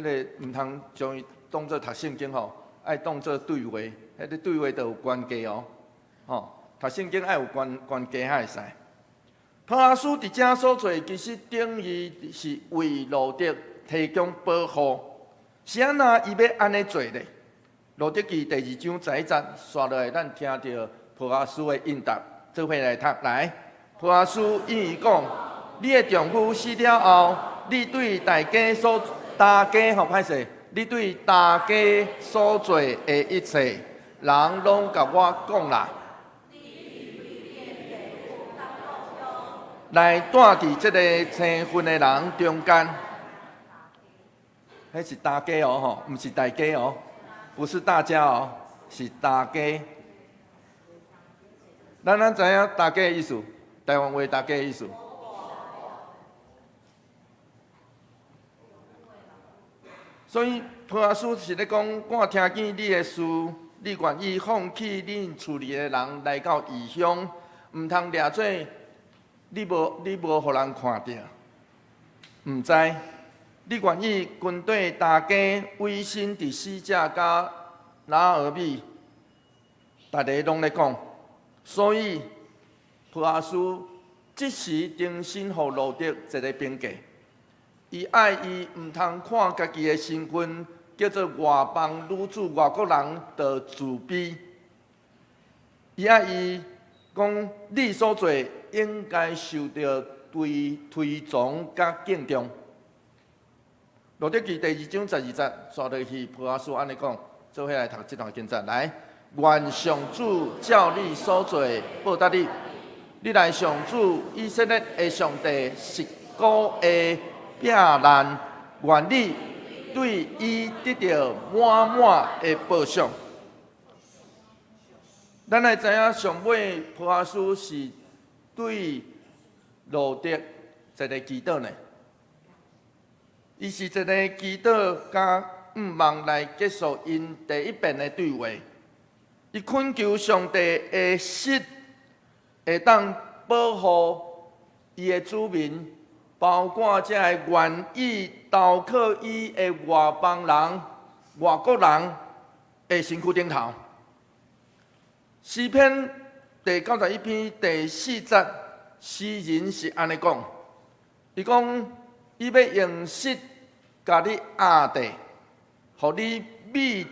个毋通將伊當做讀聖經吼，愛當做對話，彼个對話就有關係哦。吼，讀聖經愛有關係才會使。波阿斯佇遮所做，其實等於是為路得提供保護。是按怎伊欲按呢做咧？路得記第二章11節，紲落來，咱聽著波阿斯的應答，做伙來讀來。波阿斯應伊講：你的丈夫死了後，你對大家所大家吼歹勢，你對大家所做的一切，人攏共我講啦。來住佇這个青訓的人中間，彼是大家哦，吼，毋是大家哦，不是大家哦，是大家。咱知影大家的意思，台灣話大家的意思。所以波阿斯是咧講，我聽見你的事，你願意放棄恁厝裡的人來到異鄉，毋通掠做你無予人看著，毋知你願意跟綴大家委身佇死者佮拿俄米，逐个攏咧講，所以波阿斯這時重新予路得一个評價，伊愛伊毋通看家己的身份叫做外邦女子、外國人就自卑，伊愛伊講你所做應該受著推崇佮敬重。路得記第二章12節，紲落去波阿斯按呢講，做伙來讀這段經節來。願上主照你所做報答你，你來上主以色列的上帝實古的避難，願你對伊得著滿滿的報賞。咱來知影上尾波阿斯是對路得一个祈禱呢，伊是一个祈禱佮向望來結束𪜶第一遍的對話。伊懇求上帝的實會當保護伊的子民，包括這个願意投靠伊的外邦人、外國人的身軀頂頭。詩篇第91篇第4節，詩人是按呢講：伊講，伊欲用實共你壓地，予你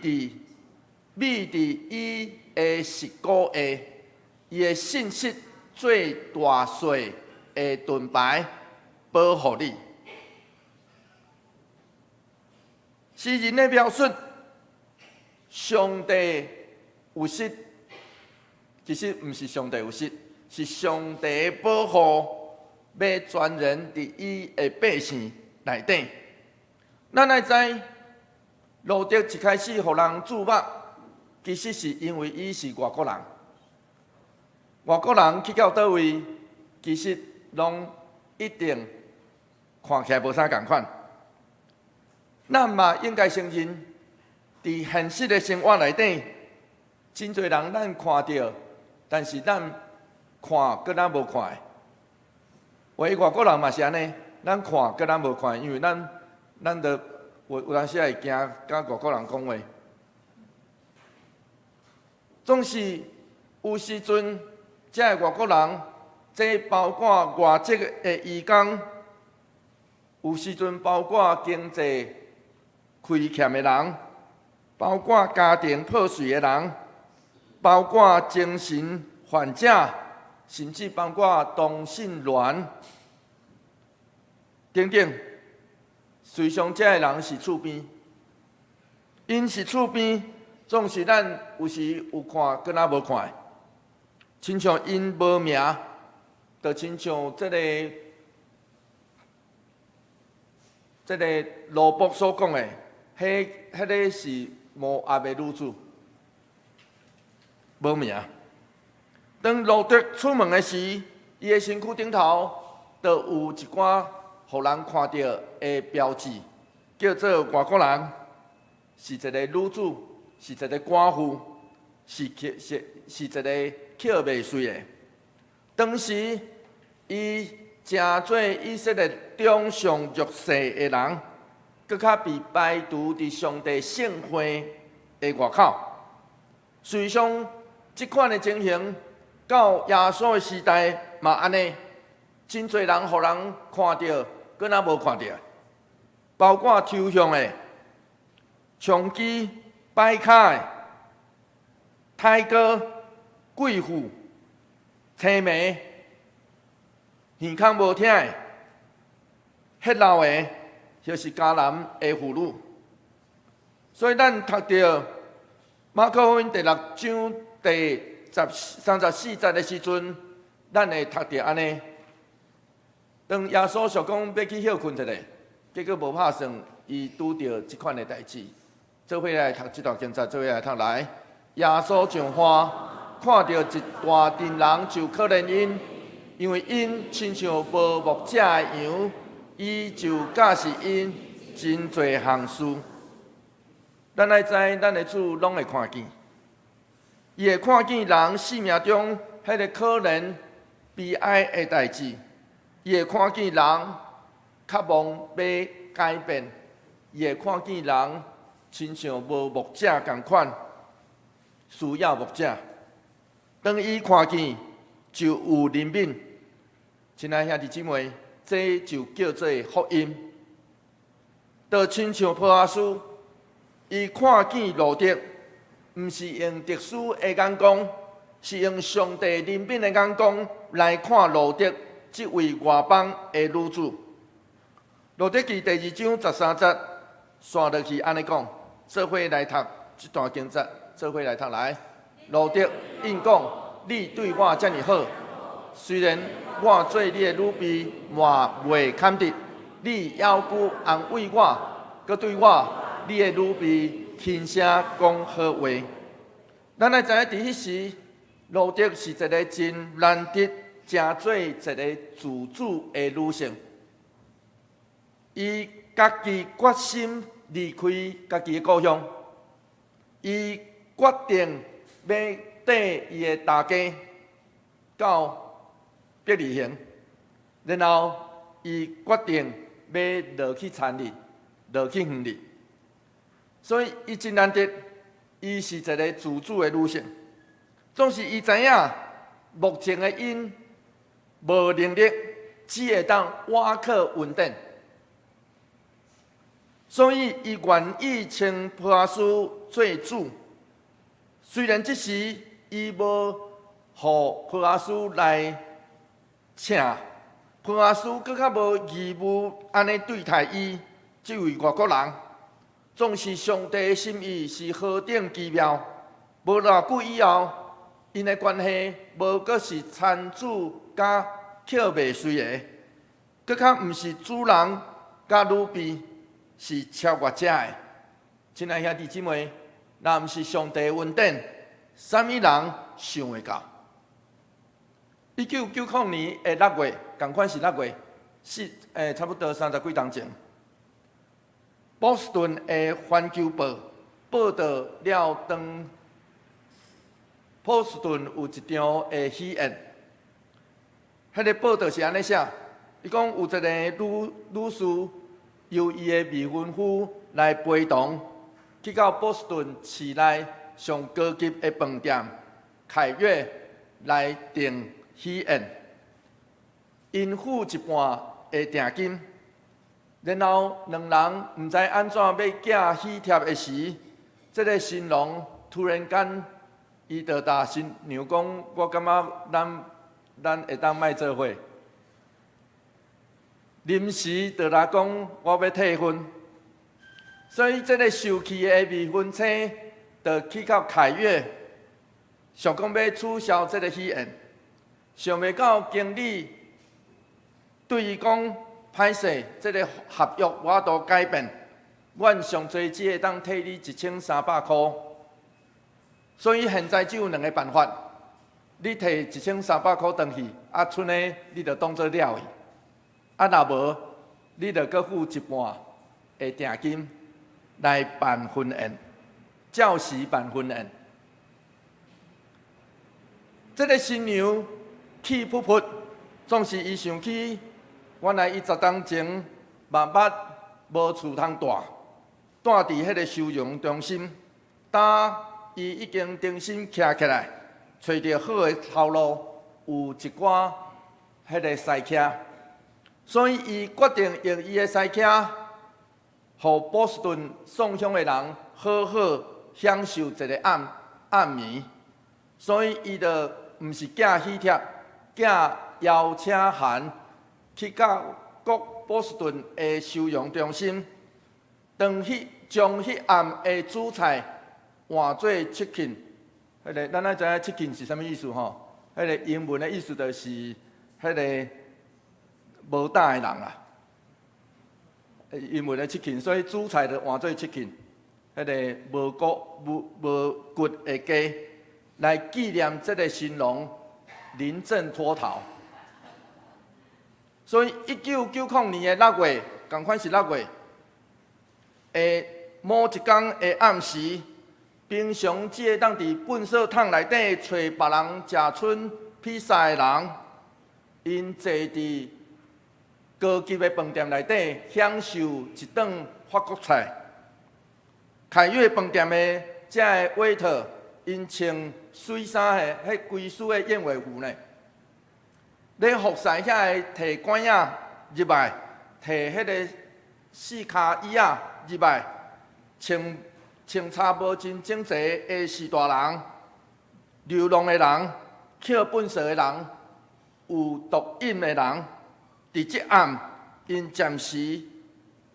覕佇伊的實古下，伊的信實做大細的盾牌保護你。詩人的描述，上帝有實，其實毋是上帝有實，是上帝的保護，欲全然佇伊的百姓內底。咱愛知，路得一開始予人注目，其實是因為伊是外國人。外國人去到佗位，其實攏一定看起來無啥仝款。咱嘛應該承認，佇現實的生活內底，真濟人咱看著，但是咱看閣咱無看的。有的外國人嘛是按呢，咱看閣咱無看，因為咱著有當時會驚佮外國人講話。總是有時陣，這个外國人，這包括外籍的移工，有時陣包括經濟虧欠的人，包括家庭破碎的人，包括精神患者，甚至包括同性戀等等。隨常這个人是厝邊，𪜶是厝邊，總是咱有時有看，閣若無看的，親像𪜶無名，就親像這個羅伯所講的，彼個是摩押的女子，無名。當路得出門的時，伊的身軀頂頭就有一寡予人看著的標誌，叫做外國人，是一個女子，是一個寡婦，是一個捡麥穗的。當時，伊成做以色列中上弱勢的人，閣較被排除佇上帝聖會的外口。事實上，這款的情形到耶穌的時代嘛按呢，真濟人予人看著，閣若無看著，包括抽象的、長期擺跤的、太哥、貴婦、青盲、耳孔無聽的、血漏的，或是迦南的婦女。所以咱讀著馬可福音第六章第34節的時陣，咱會讀著按呢。當耶穌說講欲去歇睏一下，結果無拍算，伊拄著這款的代誌。做伙來讀這段經節，做伙來讀來。耶穌上岸，看著一大陣人就可憐𪜶，因為𪜶親像無牧者的羊，伊就教示𪜶真濟項事。咱愛知，咱的主攏會看見，伊會看見人生命中彼個可憐悲哀的代誌，伊會看見人渴望欲改變，伊會看見人親像無牧者仝款，需要牧者。當伊看見，就有憐憫。親愛兄弟姊妹，這就叫做福音。就親像波阿斯，伊看見路得，毋是用特殊的眼光，是用上帝憐憫的眼光來看路得這位外邦的女子。路得記第二章十三節，紲落去按呢講，做伙來讀這段經節，做伙來讀來。路得應講：你對我遮爾好，雖然我做你的女婢嘛袂堪得，你猶閣安慰我，閣對我你的女婢輕聲講好話。咱愛知影佇彼時，路得是一個真難得成做一個自主的女性。伊家己決心離開家己的故鄉，伊決定欲綴伊的大家到伯利恆，然後伊決定欲落去田裡，落去園裡。所以伊真難得，伊是一個自主的女性。總是伊知影，目前的𪜶無能力，只會當倚靠恩典。所以伊願意稱波阿斯做主。雖然這時伊無予波阿斯來請，波阿斯閣較無義務按呢對待伊這位外國人。總是上帝的心意是何等奇妙！無偌久以後，𪜶的關係無閣是田主佮抾麥穗的，閣較毋是主人佮女婢，是超越這的。親愛兄弟姊妹，若毋是上帝恩典，啥物人想會到？1990年的6月，仝款是6月，是差不多三十幾冬前。波士頓的《環球報》報導了，當波士頓有一場的喜宴，彼個報導是按呢寫，伊講有一個女士由伊的未婚夫來陪同，去到波士頓市內上高級的飯店凱悅來訂喜宴，𪜶付一半的訂金。然後兩人毋知按怎欲寄喜帖的時，這个新郎突然間，伊就共新娘講：我感覺咱會當莫做伙。臨時就來講，我欲退婚。所以這个受氣的未婚妻就去到凱悅，想講欲取消這个喜宴，想袂到經理對伊講：歹勢，這个合約無法度改變，阮上濟只會當退你1300箍。所以現在只有兩个辦法，你提1300箍轉去，啊，賰的你就當做了去，啊，若無，你就閣付一半的訂金來辦婚宴，照時辦婚宴。這个新娘氣噗噗，總是伊想起原來伊10冬前嘛捌無厝通蹛，蹛佇彼个收容中心，今伊已經重新徛起來，揣著好的頭路，有一寡彼个私車，所以伊決定用伊的私車，予波士頓送香的人好好享受一个暗暗暝。所以伊就毋是寄喜帖，寄邀請函去到各波士頓的收容中心，當彼將彼暗的主菜換做 chicken，彼个咱愛知影 chicken 是啥物意思吼？彼个英文的意思就是彼个無膽的人啦。英文的 chicken，所以主菜就換做 chicken，彼个無骨無無骨的雞，來紀念這个新郎臨陣脫逃。所以1990年的6月，仝款是6月的某一工的暗時，平常只會當佇糞掃桶內底揣別人食賰披薩的人，𪜶坐佇高級的飯店內底享受一頓法國菜。凱悅飯店的這个 waiter，𪜶穿媠衫的，彼規束的燕尾服呢，咧服侍遐个提拐仔入來，提彼个四跤椅仔入來，穿穿插無真整齊的序大人、流浪的人、抾糞掃的人、有毒癮的人，佇這暗，𪜶暫時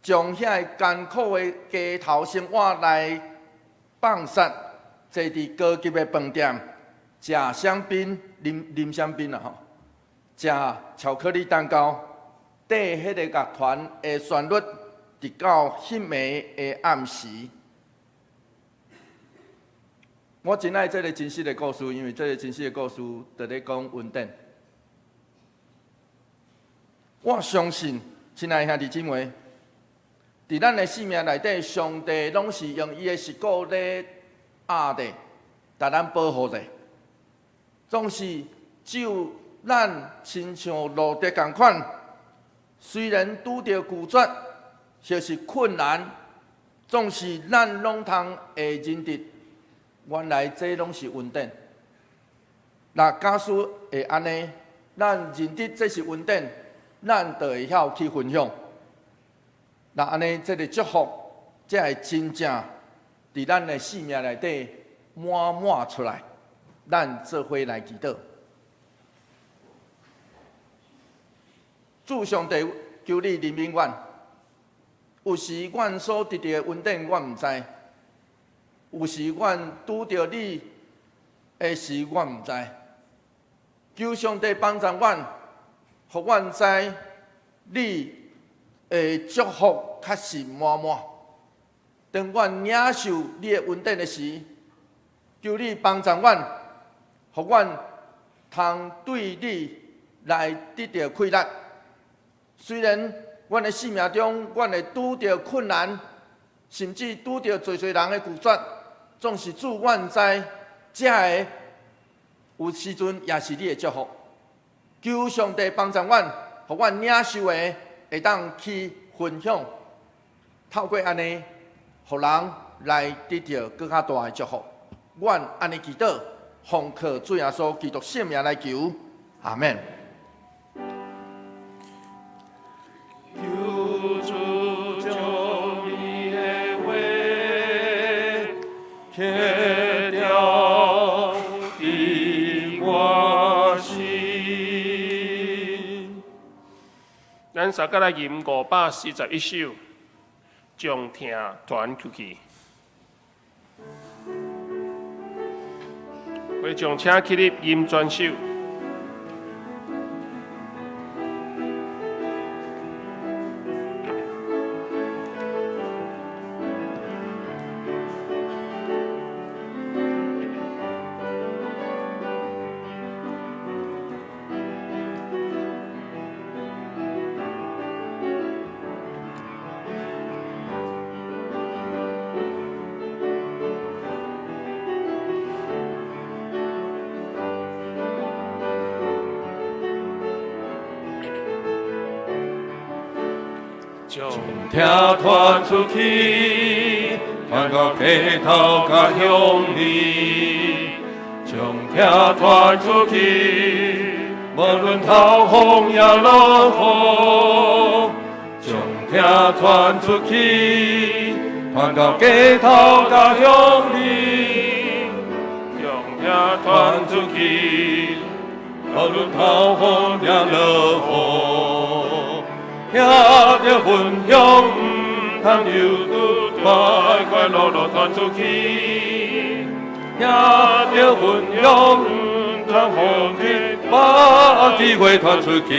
將遐个艱苦的街頭生活來放殺，坐佇高級的飯店，食香檳、啉啉香檳啦吼，食巧克力蛋糕，綴彼个樂團的旋律，直到彼暝的暗時。我真愛這个真實的故事，因為這个真實的故事就咧講恩典。我相信，親愛的兄弟姊妹，佇咱的生命內底，上帝攏是用伊的爍鼓咧壓著，共咱保護著。總是只有咱親像路得仝款，雖然拄著拒絕，或是困難，總是咱攏通會認得，原來這攏是恩典。若假使會按呢，咱認得這是恩典，咱就會曉去分享。若按呢，這个祝福才會真正佇咱的生命內底滿滿出來。咱做伙來祈禱。主上帝，求你憐憫阮。有時阮所得著的恩典，阮毋知；有時阮拄著你的時，阮毋知。求上帝幫助阮，予阮知你的祝福確實滿滿。當阮領受你的恩典的時，求你幫助阮，予阮通對你來得著快樂。雖然阮的生命中，阮會拄著困難，甚至拄著濟濟人的拒絕，總是主阮知，這个有時陣也是你的祝福。求上帝幫助阮，予阮領受的會當去分享，透過按呢，予人來得著閣較大的祝福。阮按呢祈禱，奉靠主耶穌基督聖名來求，阿門。求主。大家來吟541首，將疼傳出去。會眾請起立吟全首。將疼傳出去，傳到街頭佮鄉里。將疼傳出去，無論透風抑落雨。將疼傳出去，傳到街頭佮鄉里。將疼傳出去，無論透風抑落雨。聽著分享，毋通猶豫，快快樂樂傳出去。聽著分享，毋通放棄，把機會傳出去。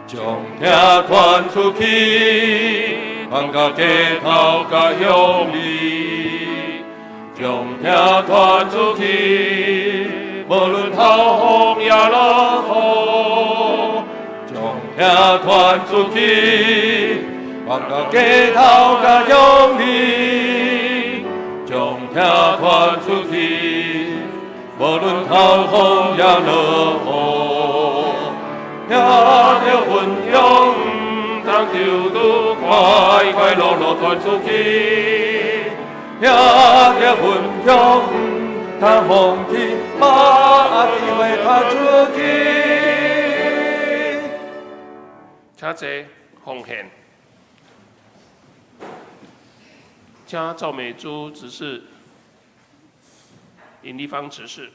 將疼傳出去，傳到街頭佮鄉里。將疼傳出去，無論透風抑落雨。將疼傳出去，傳到街頭佮鄉里。將疼傳出去，無論透風抑落雨。聽著分享，毋通猶豫，快快樂樂傳出去。聽著分享，毋通放棄，把機會傳出去。請坐奉獻，請趙美珠執事、尹立芳執事。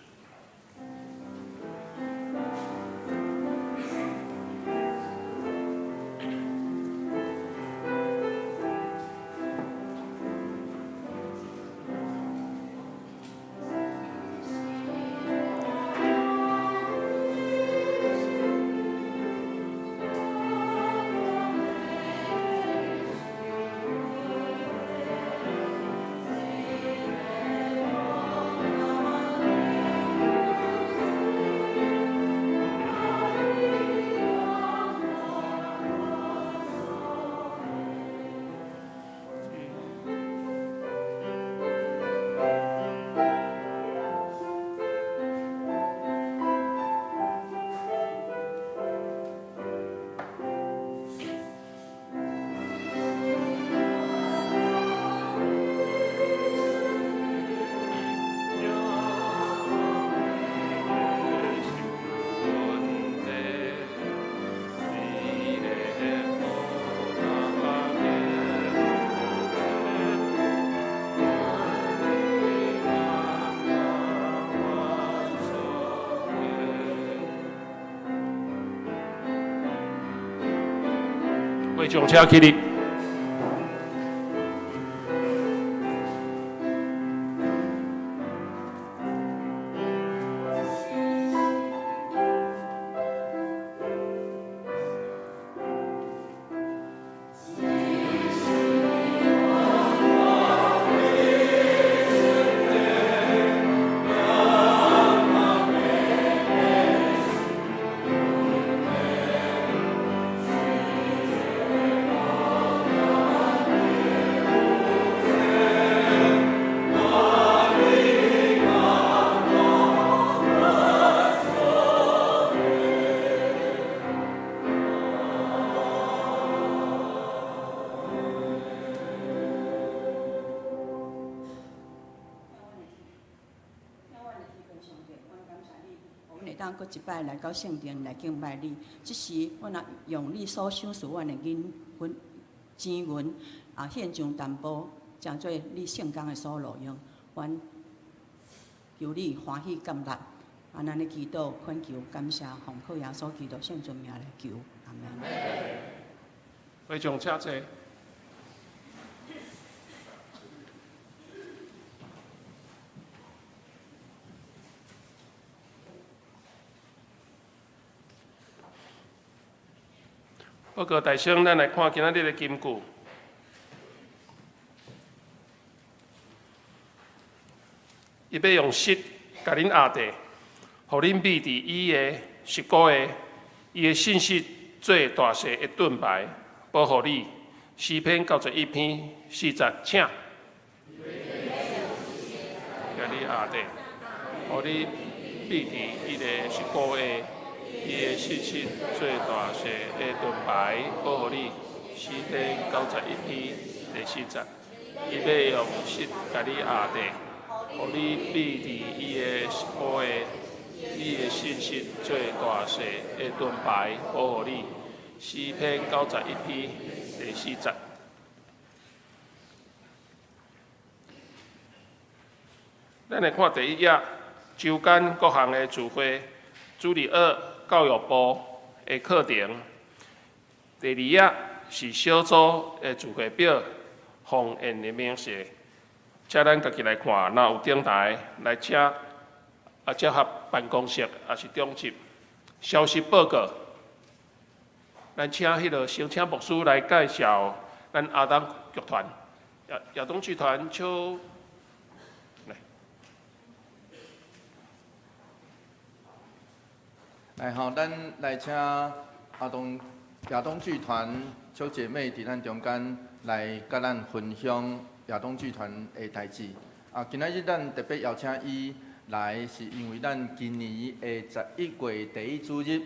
會眾請起立。阮會當閣一擺來到聖殿來敬拜你。這時，阮若用你所賞賜阮的銀銀錢銀啊，獻上淡薄，成做你聖工的所路用。阮求你歡喜接納。啊，咱咧祈禱、懇求、感謝，奉靠耶穌基督聖尊名來求，阿門。門。會眾請坐。報告大聲，咱來看今仔日的金句。伊欲用穡共恁壓地，予恁覕佇伊的實骨下，伊的信實做大細的盾牌，保護你。詩篇91篇4節，請。共你壓地，予你覕佇伊的實骨下，伊的信實做大細的盾牌，保護你。詩篇91篇第4節，伊欲用穡共你壓地，予你覕佇伊的實骨下，伊的信實做大細的盾牌，保護你。詩篇91篇第4節。咱來看第一頁，周間各項的聚會，主日學教育部的課程。第二頁是小組的聚會表，奉獻的明細。請咱家己來看，若有頂台來請啊，集合辦公室，抑是長執消息報告。咱請彼个先請牧師來介紹咱亞東劇團，亞亞東劇團邱來。來吼，咱來請亞東亞東劇團邱姐妹佇咱中間來佮咱分享亞東劇團的代誌。啊，今仔日咱特別邀請伊來，是因為咱今年的11月第一主日，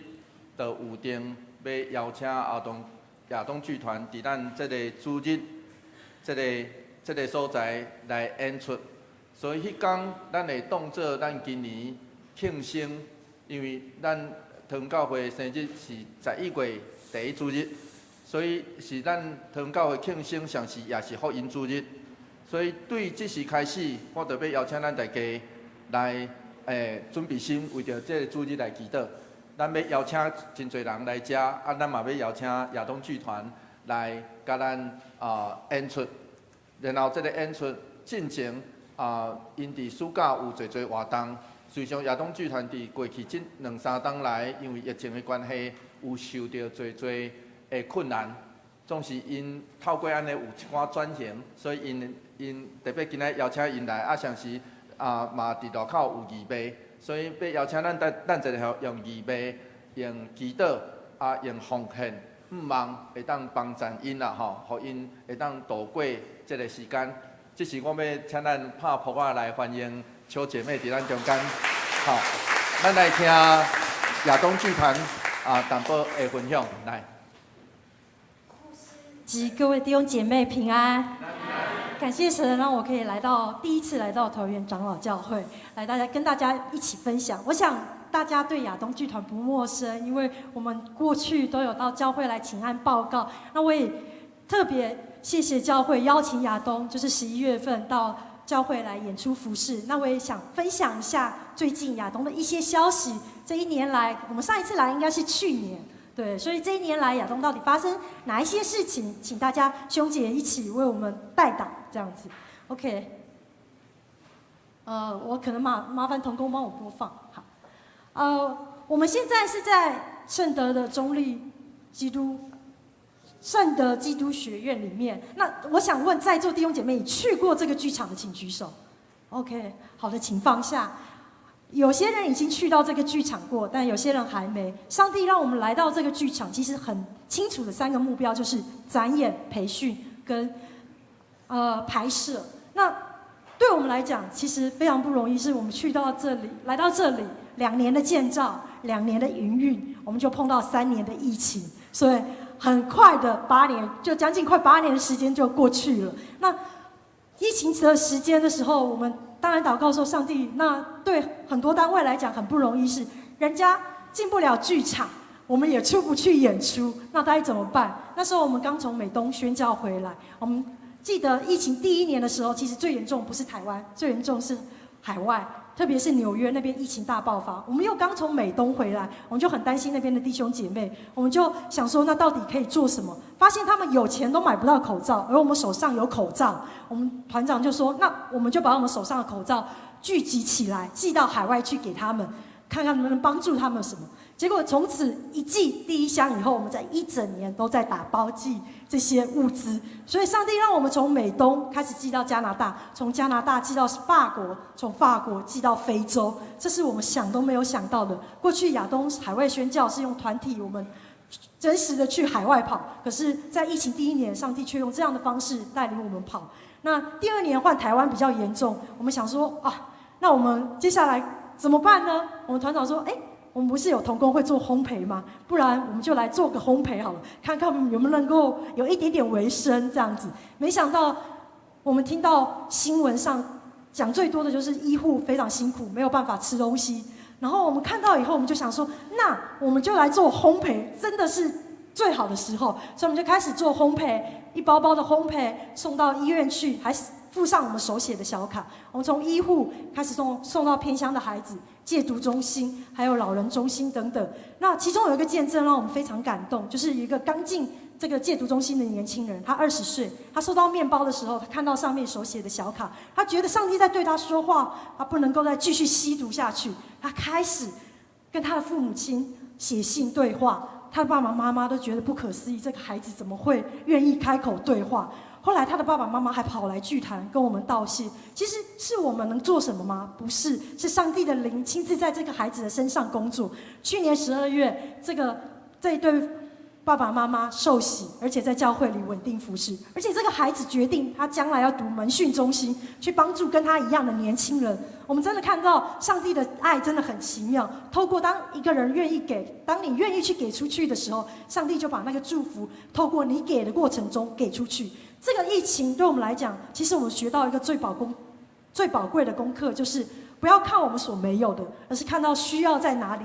就有定欲邀請亞東亞東劇團佇咱這个主日，這个這个所在來演出。所以彼工咱會當做咱今年慶生，因為咱桃園教會生日是11月第一主日，所以是咱桃園教會慶生，上時也是福音主日。所以對這時開始，我就欲邀請咱大家來準備心，為著這个主日來祈禱。咱欲邀請真濟人來遮，啊，咱嘛欲邀請亞東劇團來共咱演出。然後這个演出進前啊，𪜶佇暑假有濟濟活動。事實上，亞東劇團佇過去這兩三冬來，因為疫情的關係，有受著濟濟的困難。總是𪜶透過按呢有一寡轉型，所以𪜶𪜶特別今仔邀請𪜶來，啊，同時啊嘛佇路口有義賣，所以欲邀請咱等等一下用義賣、用祈禱啊、用奉獻，向望會當幫贊𪜶啦吼，予𪜶會當度過這个時間。這時我欲請咱拍噗仔來歡迎邱姐妹佇咱中間，好，咱來聽亞東劇團啊淡薄的分享，來。及各位弟兄姐妹平安，感謝神讓我可以來到第一次來到桃園長老教會，來大家跟大家一起分享。我想大家對亞東劇團不陌生，因為我們過去都有到教會來請安報告。那我也特別謝謝教會邀請亞東，就是11月份到教會來演出服事。那我也想分享一下最近亞東的一些消息。這一年來，我們上一次來應該是去年。對，所以這一年來亞東到底發生哪一些事情？請大家兄姐一起為我們代禱，這樣子。OK，我可能麻麻煩同工幫我播放。好，我們現在是在聖德的中壢基督聖德基督學院裡面。那我想問在座弟兄姐妹，你去過這個劇場的，請舉手。OK，好的，請放下。有些人已經去到這個劇場過，但有些人還沒。上帝讓我們來到這個劇場，其實很清楚的三個目標，就是展演、培訓跟拍攝。那對我們來講，其實非常不容易，是我們去到這裡，來到這裡2年的建造，2年的營運，我們就碰到3年的疫情，所以很快的八年，就將近快八年的時間就過去了。那疫情的時間的時候，我們當然禱告說：上帝，那對很多單位來講很不容易，是人家進不了劇場，我們也出不去演出，那該怎麼辦？那時候我們剛從美東宣教回來，我們記得疫情第一年的時候，其實最嚴重不是台灣，最嚴重是海外。特别是纽约那边疫情大爆发，我們又剛從美東回來，我們就很擔心那邊的弟兄姐妹，我們就想說，那到底可以做什麼？發現他們有錢都買不到口罩，而我們手上有口罩，我們團長就說，那我們就把我們手上的口罩聚集起來，寄到海外去給他們，看看能不能幫助他們什麼。結果從此一寄第一箱以後，我們在一整年都在打包寄這些物資。所以上帝讓我們從美東開始寄到加拿大，從加拿大寄到法國，從法國寄到非洲，這是我們想都沒有想到的。過去亞東海外宣教是用團體，我們真實的去海外跑，可是，在疫情第一年，上帝卻用這樣的方式帶領我們跑。那第二年換台灣比較嚴重，我們想說啊，那我們接下來怎麼辦呢？我們團長說，哎，我們不是有同工會做烘焙嗎？不然我們就來做個烘焙好了，看看有沒有能夠有一點點維生這樣子。沒想到我們聽到新聞上講最多的就是醫護非常辛苦，沒有辦法吃東西。然後我們看到以後，我們就想說，那我們就來做烘焙，真的是最好的時候。所以我們就開始做烘焙，一包包的烘焙送到醫院去，還附上我們手寫的小卡。我們從醫護開始送，送到偏鄉的孩子、戒毒中心，還有老人中心等等。那其中有一個見證讓我們非常感動，就是一個剛進這個戒毒中心的年輕人，他20歲，他收到麵包的時候，他看到上面手寫的小卡，他覺得上帝在對他說話，他不能夠再繼續吸毒下去。他開始跟他的父母親寫信對話，他的爸爸媽媽都覺得不可思議，這個孩子怎麼會願意開口對話？後來他的爸爸媽媽還跑來劇團跟我們道謝。其實是我們能做什麼嗎？不是，是上帝的靈親自在這個孩子的身上工作。去年12月，這一對爸爸媽媽受洗，而且在教會裡穩定服侍，而且這個孩子決定他將來要讀門訓中心，去幫助跟他一樣的年輕人。我們真的看到上帝的愛真的很奇妙。透過當一個人願意給，當你願意去給出去的時候，上帝就把那個祝福透過你給的過程中給出去。這個疫情對我們來講，其實我們學到一個最寶貴的功課，就是不要看我們所沒有的，而是看到需要在哪裡，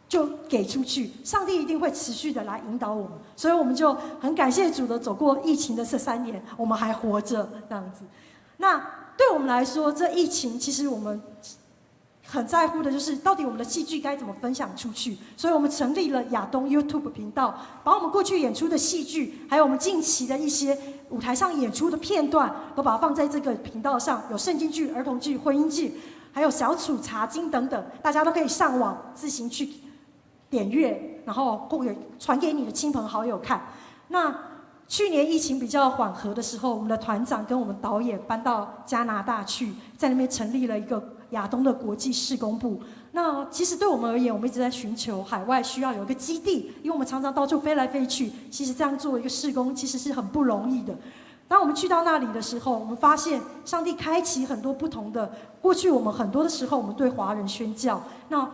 就給出去。上帝一定會持續的來引導我們，所以我們就很感謝主的走過疫情的這3年，我們還活着這樣子。那對我們來說，這疫情其實我們很在乎的就是到底我們的戲劇該怎麼分享出去，所以我們成立了亞東 YouTube 頻道，把我們過去演出的戲劇，還有我們近期的一些舞台上演出的片段，都把它放在這個頻道上，有聖經劇、兒童劇、婚姻劇，還有小組查經等等，大家都可以上網自行去點閱，然後或者傳給你的親朋好友看。那去年疫情比較緩和的時候，我們的團長跟我們導演搬到加拿大去，在那邊成立了一個亞東的國際事工部。那其實對我們而言，我們一直在尋求海外需要有一個基地，因為我們常常到處飛來飛去。其實這樣做一個事工，其實是很不容易的。當我們去到那裡的時候，我們發現上帝開啟很多不同的。過去我們很多的時候，我們對華人宣教，那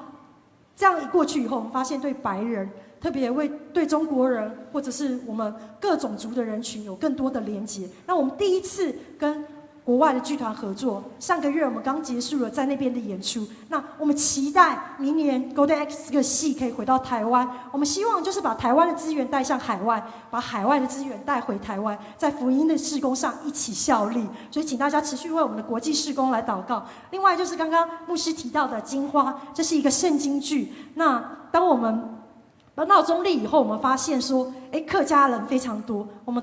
這樣一過去以後，我們發現對白人，特別為對中國人或者是我們各種族的人群有更多的連結。那我們第一次跟國外的劇團合作，上個月我們剛結束了在那邊的演出。那我們期待明年 Golden Axe 這個戲可以回到台灣。我們希望就是把台灣的資源帶向海外，把海外的資源帶回台灣，在福音的事工上一起效力。所以請大家持續為我們的國際事工來禱告。另外就是剛剛牧師提到的《金花》，這是一個聖經劇。那當我們搬到中壢以後，我們發現說，哎，客家人非常多。我們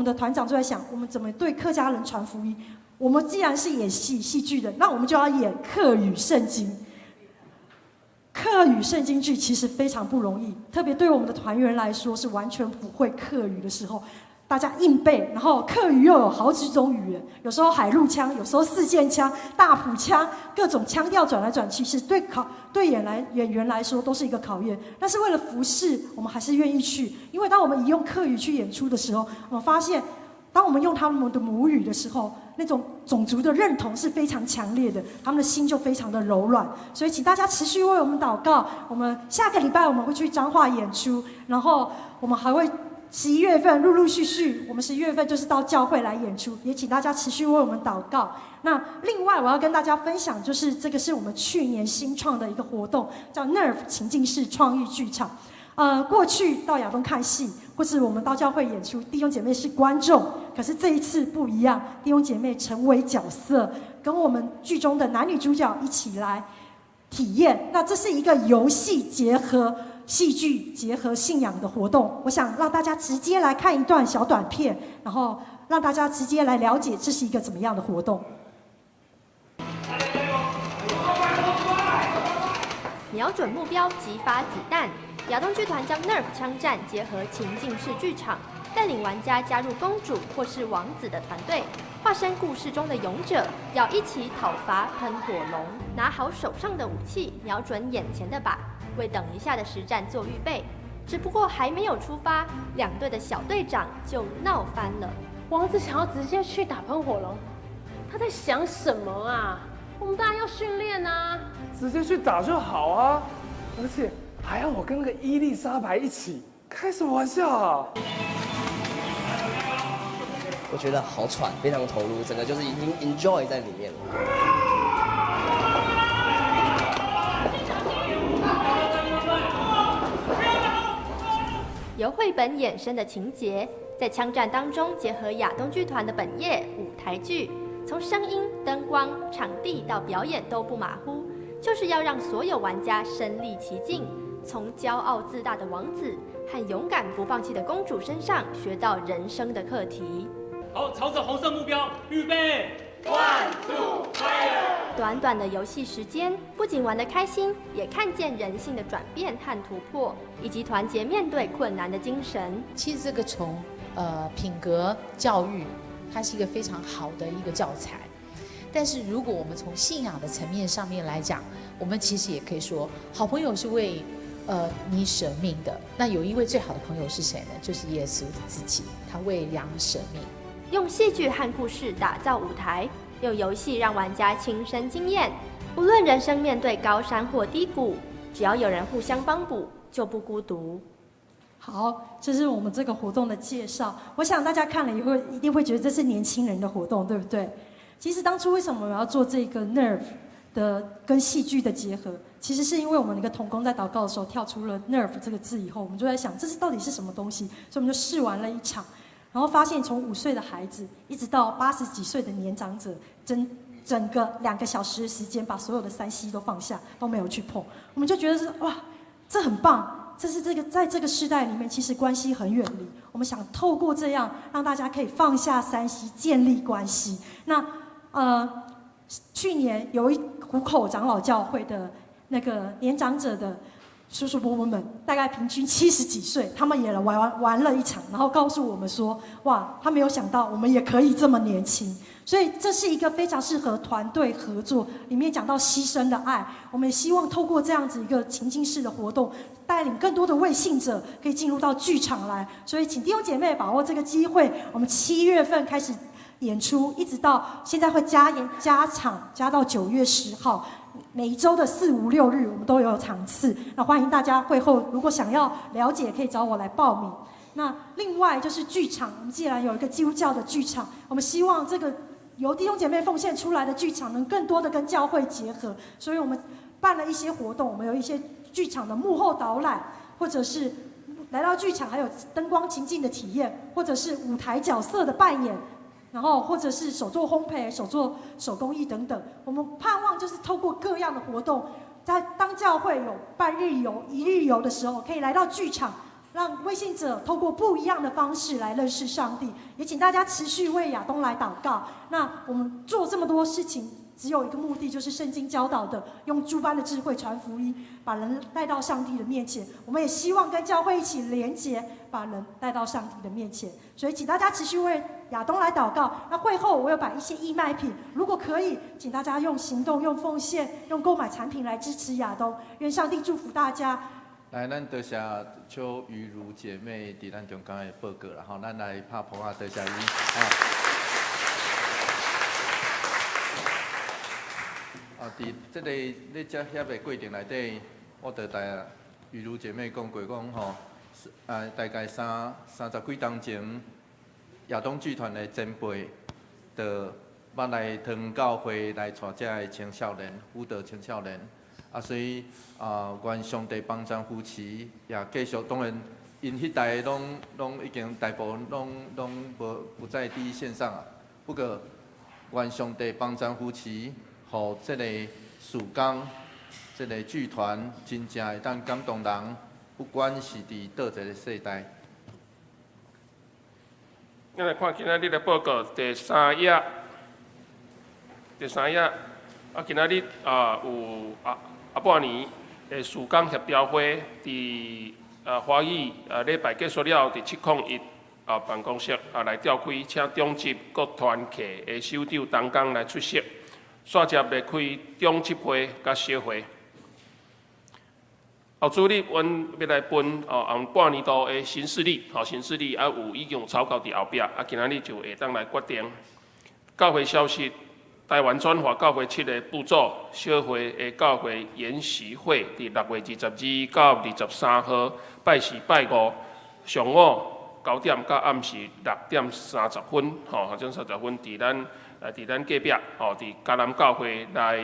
的團長就在想，我們怎麼對客家人傳福音？我們既然是演戲劇的，那我們就要演客語聖經。客語聖經劇其實非常不容易，特別對我們的團員來說是完全不會客語的時候，大家硬背，然後客語又有好幾種語言，有時候海陸腔，有時候四縣腔、大埔腔，各種腔調轉來轉去，是對考對演來演員來說都是一個考驗。但是為了服侍，我們還是願意去，因為當我們一用客語去演出的時候，我們發現，當我們用他們的母語的時候，那種種族的認同是非常強烈的，他們的心就非常的柔軟。所以，請大家持續為我們禱告。我們下個禮拜我們會去彰化演出，然後我們還會十一月份陸陸續續，我們十一月份就是到教會來演出，也請大家持續為我們禱告。那另外我要跟大家分享，就是這個是我們去年新創的一個活動，叫 Nerf 情境式創意劇場。過去到亞東看戲，或是我們到教會演出，弟兄姐妹是觀眾。可是這一次不一樣，弟兄姐妹成為角色，跟我們劇中的男女主角一起來體驗。那這是一個遊戲結合戲劇、結合信仰的活動。我想讓大家直接來看一段小短片，然後讓大家直接來了解這是一個怎麼樣的活動。瞄準目標，擊發子彈。亞東劇團將 Nerf 槍戰結合情境式劇場，帶領玩家加入公主或是王子的團隊，化身故事中的勇者，要一起討伐噴火龍。拿好手上的武器，瞄準眼前的靶，為等一下的實戰做預備。只不過還沒有出發，兩隊的小隊長就鬧翻了。王子想要直接去打噴火龍，他在想什麼啊？我們當然要訓練啊！直接去打就好啊，而且還要我跟那個伊麗莎白一起，開什麼玩笑啊！我覺得好喘，非常投入，整個就是已經 enjoy 在裡面了。由繪本衍生的情節，在槍戰當中結合亞東劇團的本業舞台劇，從聲音、燈光、場地到表演都不馬虎，就是要讓所有玩家身歷其境，從驕傲自大的王子和勇敢不放棄的公主身上學到人生的課題。好，朝着紅色目標，預備，One two fire！短短的遊戲時間，不僅玩得開心，也看見人性的轉變和突破，以及團結面對困難的精神。其實這個從品格教育，它是一個非常好的一個教材。但是如果我們從信仰的層面上面來講，我們其實也可以說，好朋友是為你捨命的。那有一位最好的朋友是誰呢？就是耶穌自己，他為羊捨命。用戲劇和故事打造舞台，用遊戲讓玩家親身經驗。無論人生面對高山或低谷，只要有人互相幫補，就不孤獨。好，這是我們這個活動的介紹。我想大家看了以後，一定會覺得這是年輕人的活動，對不對？其實當初為什麼我們要做這個 Nerf 的跟戲劇的結合？其實是因為我們那個同工在禱告的時候跳出了 Nerf 這個字以後，我們就在想這是到底是什麼東西，所以我們就試玩了一場。然後發現從5歲的孩子一直到80幾歲的年長者，整整個2個小時的時間，把所有的3C 都放下，都沒有去碰。我們就覺得是哇，這很棒，這是這個在這個世代裡面，其實關係很遠離。我們想透過這樣，讓大家可以放下3C，建立關係。那去年有一湖口長老教會的那個年長者的叔叔伯伯們，大概平均70幾歲，他們也來玩了一場，然後告訴我們說：哇，他沒有想到我們也可以這麼年輕。所以這是一個非常適合團隊合作，裡面講到犧牲的愛。我們也希望透過這樣子一個情境式的活動，帶領更多的未信者可以進入到劇場來。所以請弟兄姐妹把握這個機會，我們7月份開始演出，一直到現在會加演加場，加到9月10號。每一週的四五六日，我們都有場次。那歡迎大家會後如果想要了解，可以找我來報名。那另外就是劇場，我們既然有一個基督教的劇場，我們希望這個由弟兄姐妹奉獻出來的劇場，能更多的跟教會結合。所以我們辦了一些活動，我們有一些劇場的幕後導覽，或者是來到劇場還有燈光情境的體驗，或者是舞台角色的扮演。然後，或者是手作烘焙、手作手工藝等等，我們盼望就是透過各樣的活動，在當教會有半日遊、一日遊的時候，可以來到劇場，讓未信者透過不一樣的方式來認識上帝。也請大家持續為亞東來禱告。那我們做這麼多事情，只有一個目的，就是聖經教導的，用諸般的智慧傳福音，把人帶到上帝的面前。我們也希望跟教會一起連結，把人帶到上帝的面前。所以，請大家持續為亞東來禱告。那會後我有擺一些義賣品，如果可以，請大家用行動、用奉獻、用購買產品來支持亞東。願上帝祝福大家。來，咱多謝邱瑜如姐妹佇咱中間的報告啦，吼，咱來拍噗仔多謝伊。啊，佇這個咧接協的過程內底，我就帶瑜如姐妹講過，講吼，大概30幾冬前，亞東劇團的前輩，就捌來唐教會來帶遮的青少年，輔導青少年。啊，所以啊，願上帝幫贊扶持，也繼續。當然，𪜶彼代攏已經大部分攏無不在第一線上啊。不過，願上帝幫贊扶持，予這個事工、這個劇團真正會當感動人，不管是佇佗一個世代。咱來看今仔日的報告第三頁，第三頁啊，今仔日啊有啊下半年的事工協調會，佇啊華語啊禮拜結束了，佇701啊辦公室啊來召開，請長執各團契的首長同工來出席，煞接來開長執會佮小會。後主日，阮欲來分哦，按半年度的行事曆，吼行事曆啊有已經有草稿佇後壁，啊今仔日就會當來決定。教會消息，台灣轉化教會七个步驟小會的教會研習會，佇6月22到23號，拜四拜五上午9點到暗時6點30分，吼，6點30分，佇咱隔壁，吼，佇嘉南教會來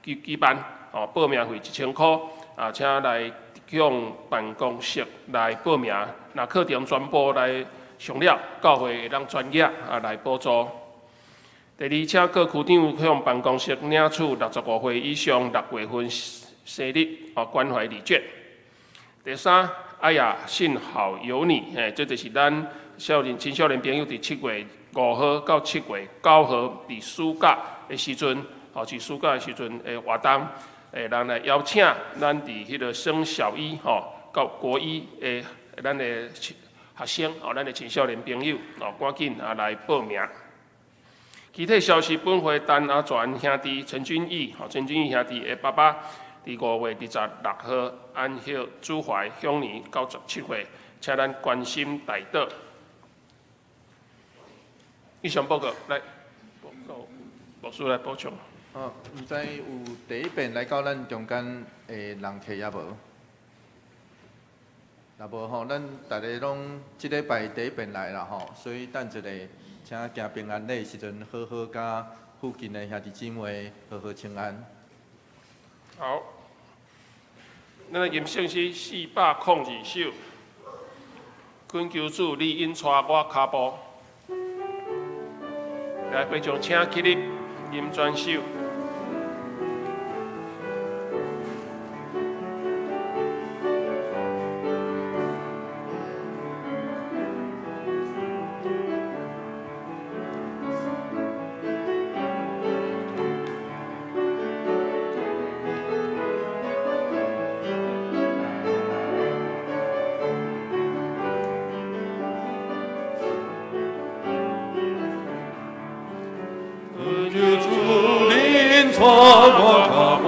舉辦，吼，報名費1000箍，啊，請來向辦公室來報名。若課程全部來上了，教會會當專業啊來補助。第二，請各區長向辦公室領取65歲以上6月份生日哦關懷禮券。第三，哎呀，幸好有你，嘿，這就是咱少年青少年朋友佇7月5號到7月9號佇暑假的時陣，吼，佇暑假的時陣的活動，會人來邀請咱佇彼个升小一吼到國一的咱的學生，吼，咱的青少年朋友，哦，趕緊啊來報名。其他消息，本會陳阿全兄弟陳君義，吼，陳君義兄弟的爸爸，佇5月26號安息主懷，享年97歲，請咱關心代禱。以上報告，來，報告，牧師來補充。哦，毋知有第一遍來到咱中間的人客猶無？若無吼，咱逐个攏這禮拜第一遍來啦吼，所以等一下，請行平安禮的時陣，好好佮附近的兄弟姊妹好好請安。好，咱來吟聖詩402首，懇求主你引帶我跤步。來，會眾請起立，吟全首。求主恁帶我跤步，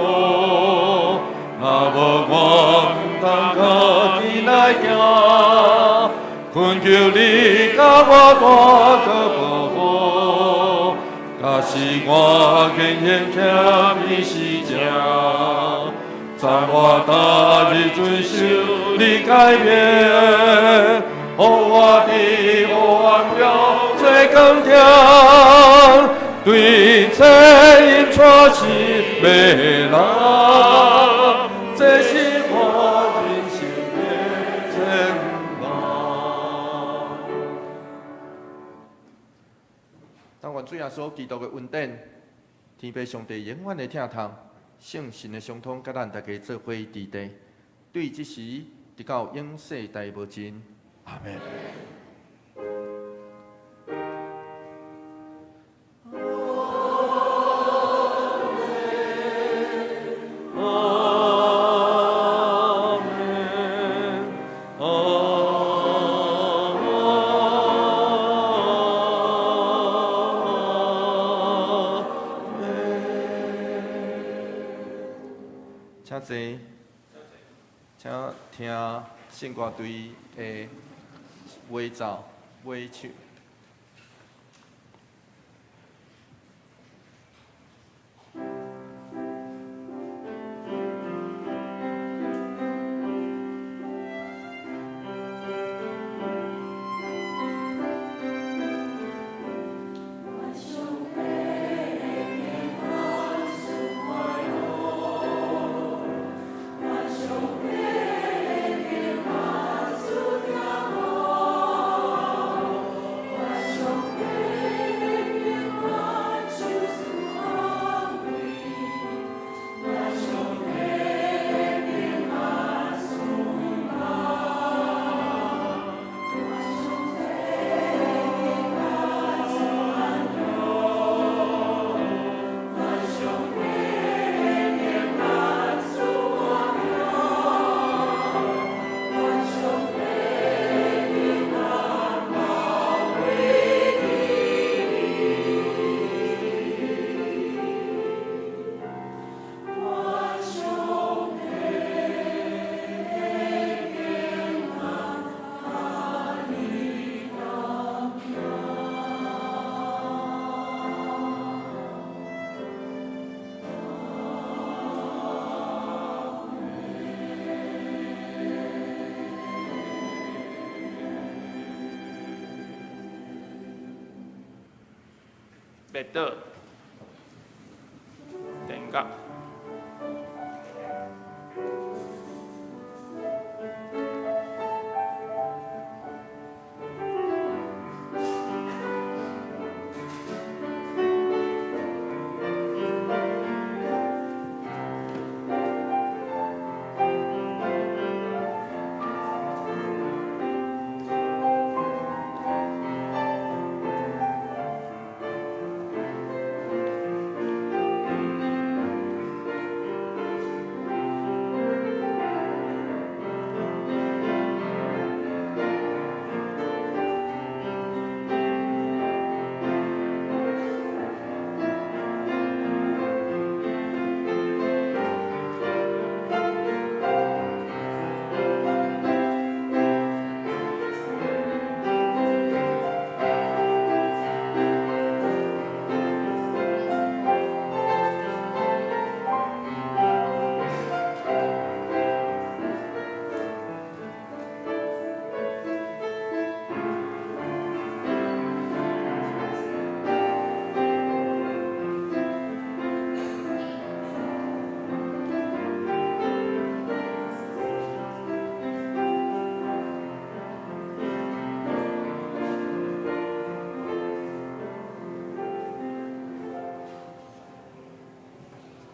若無我毋通家己來行，懇求你共我大個保護，假使我經驗欠伊是正，讚我逐日遵守你誡命，予我佇黑暗中做光點。對冊引帶失迷人，這是我人生的展望。但願主耶穌基督的恩典，天父上帝永遠的疼痛，聖神的相通，佮咱大家做伙佇地，對這時直到永世代無盡。阿們。請坐，請聽聖歌隊的尾奏尾唱。滅倒，電角。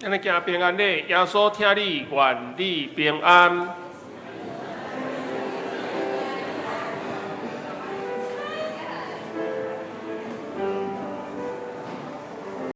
咱來行平安禮，耶穌疼你，願你平安。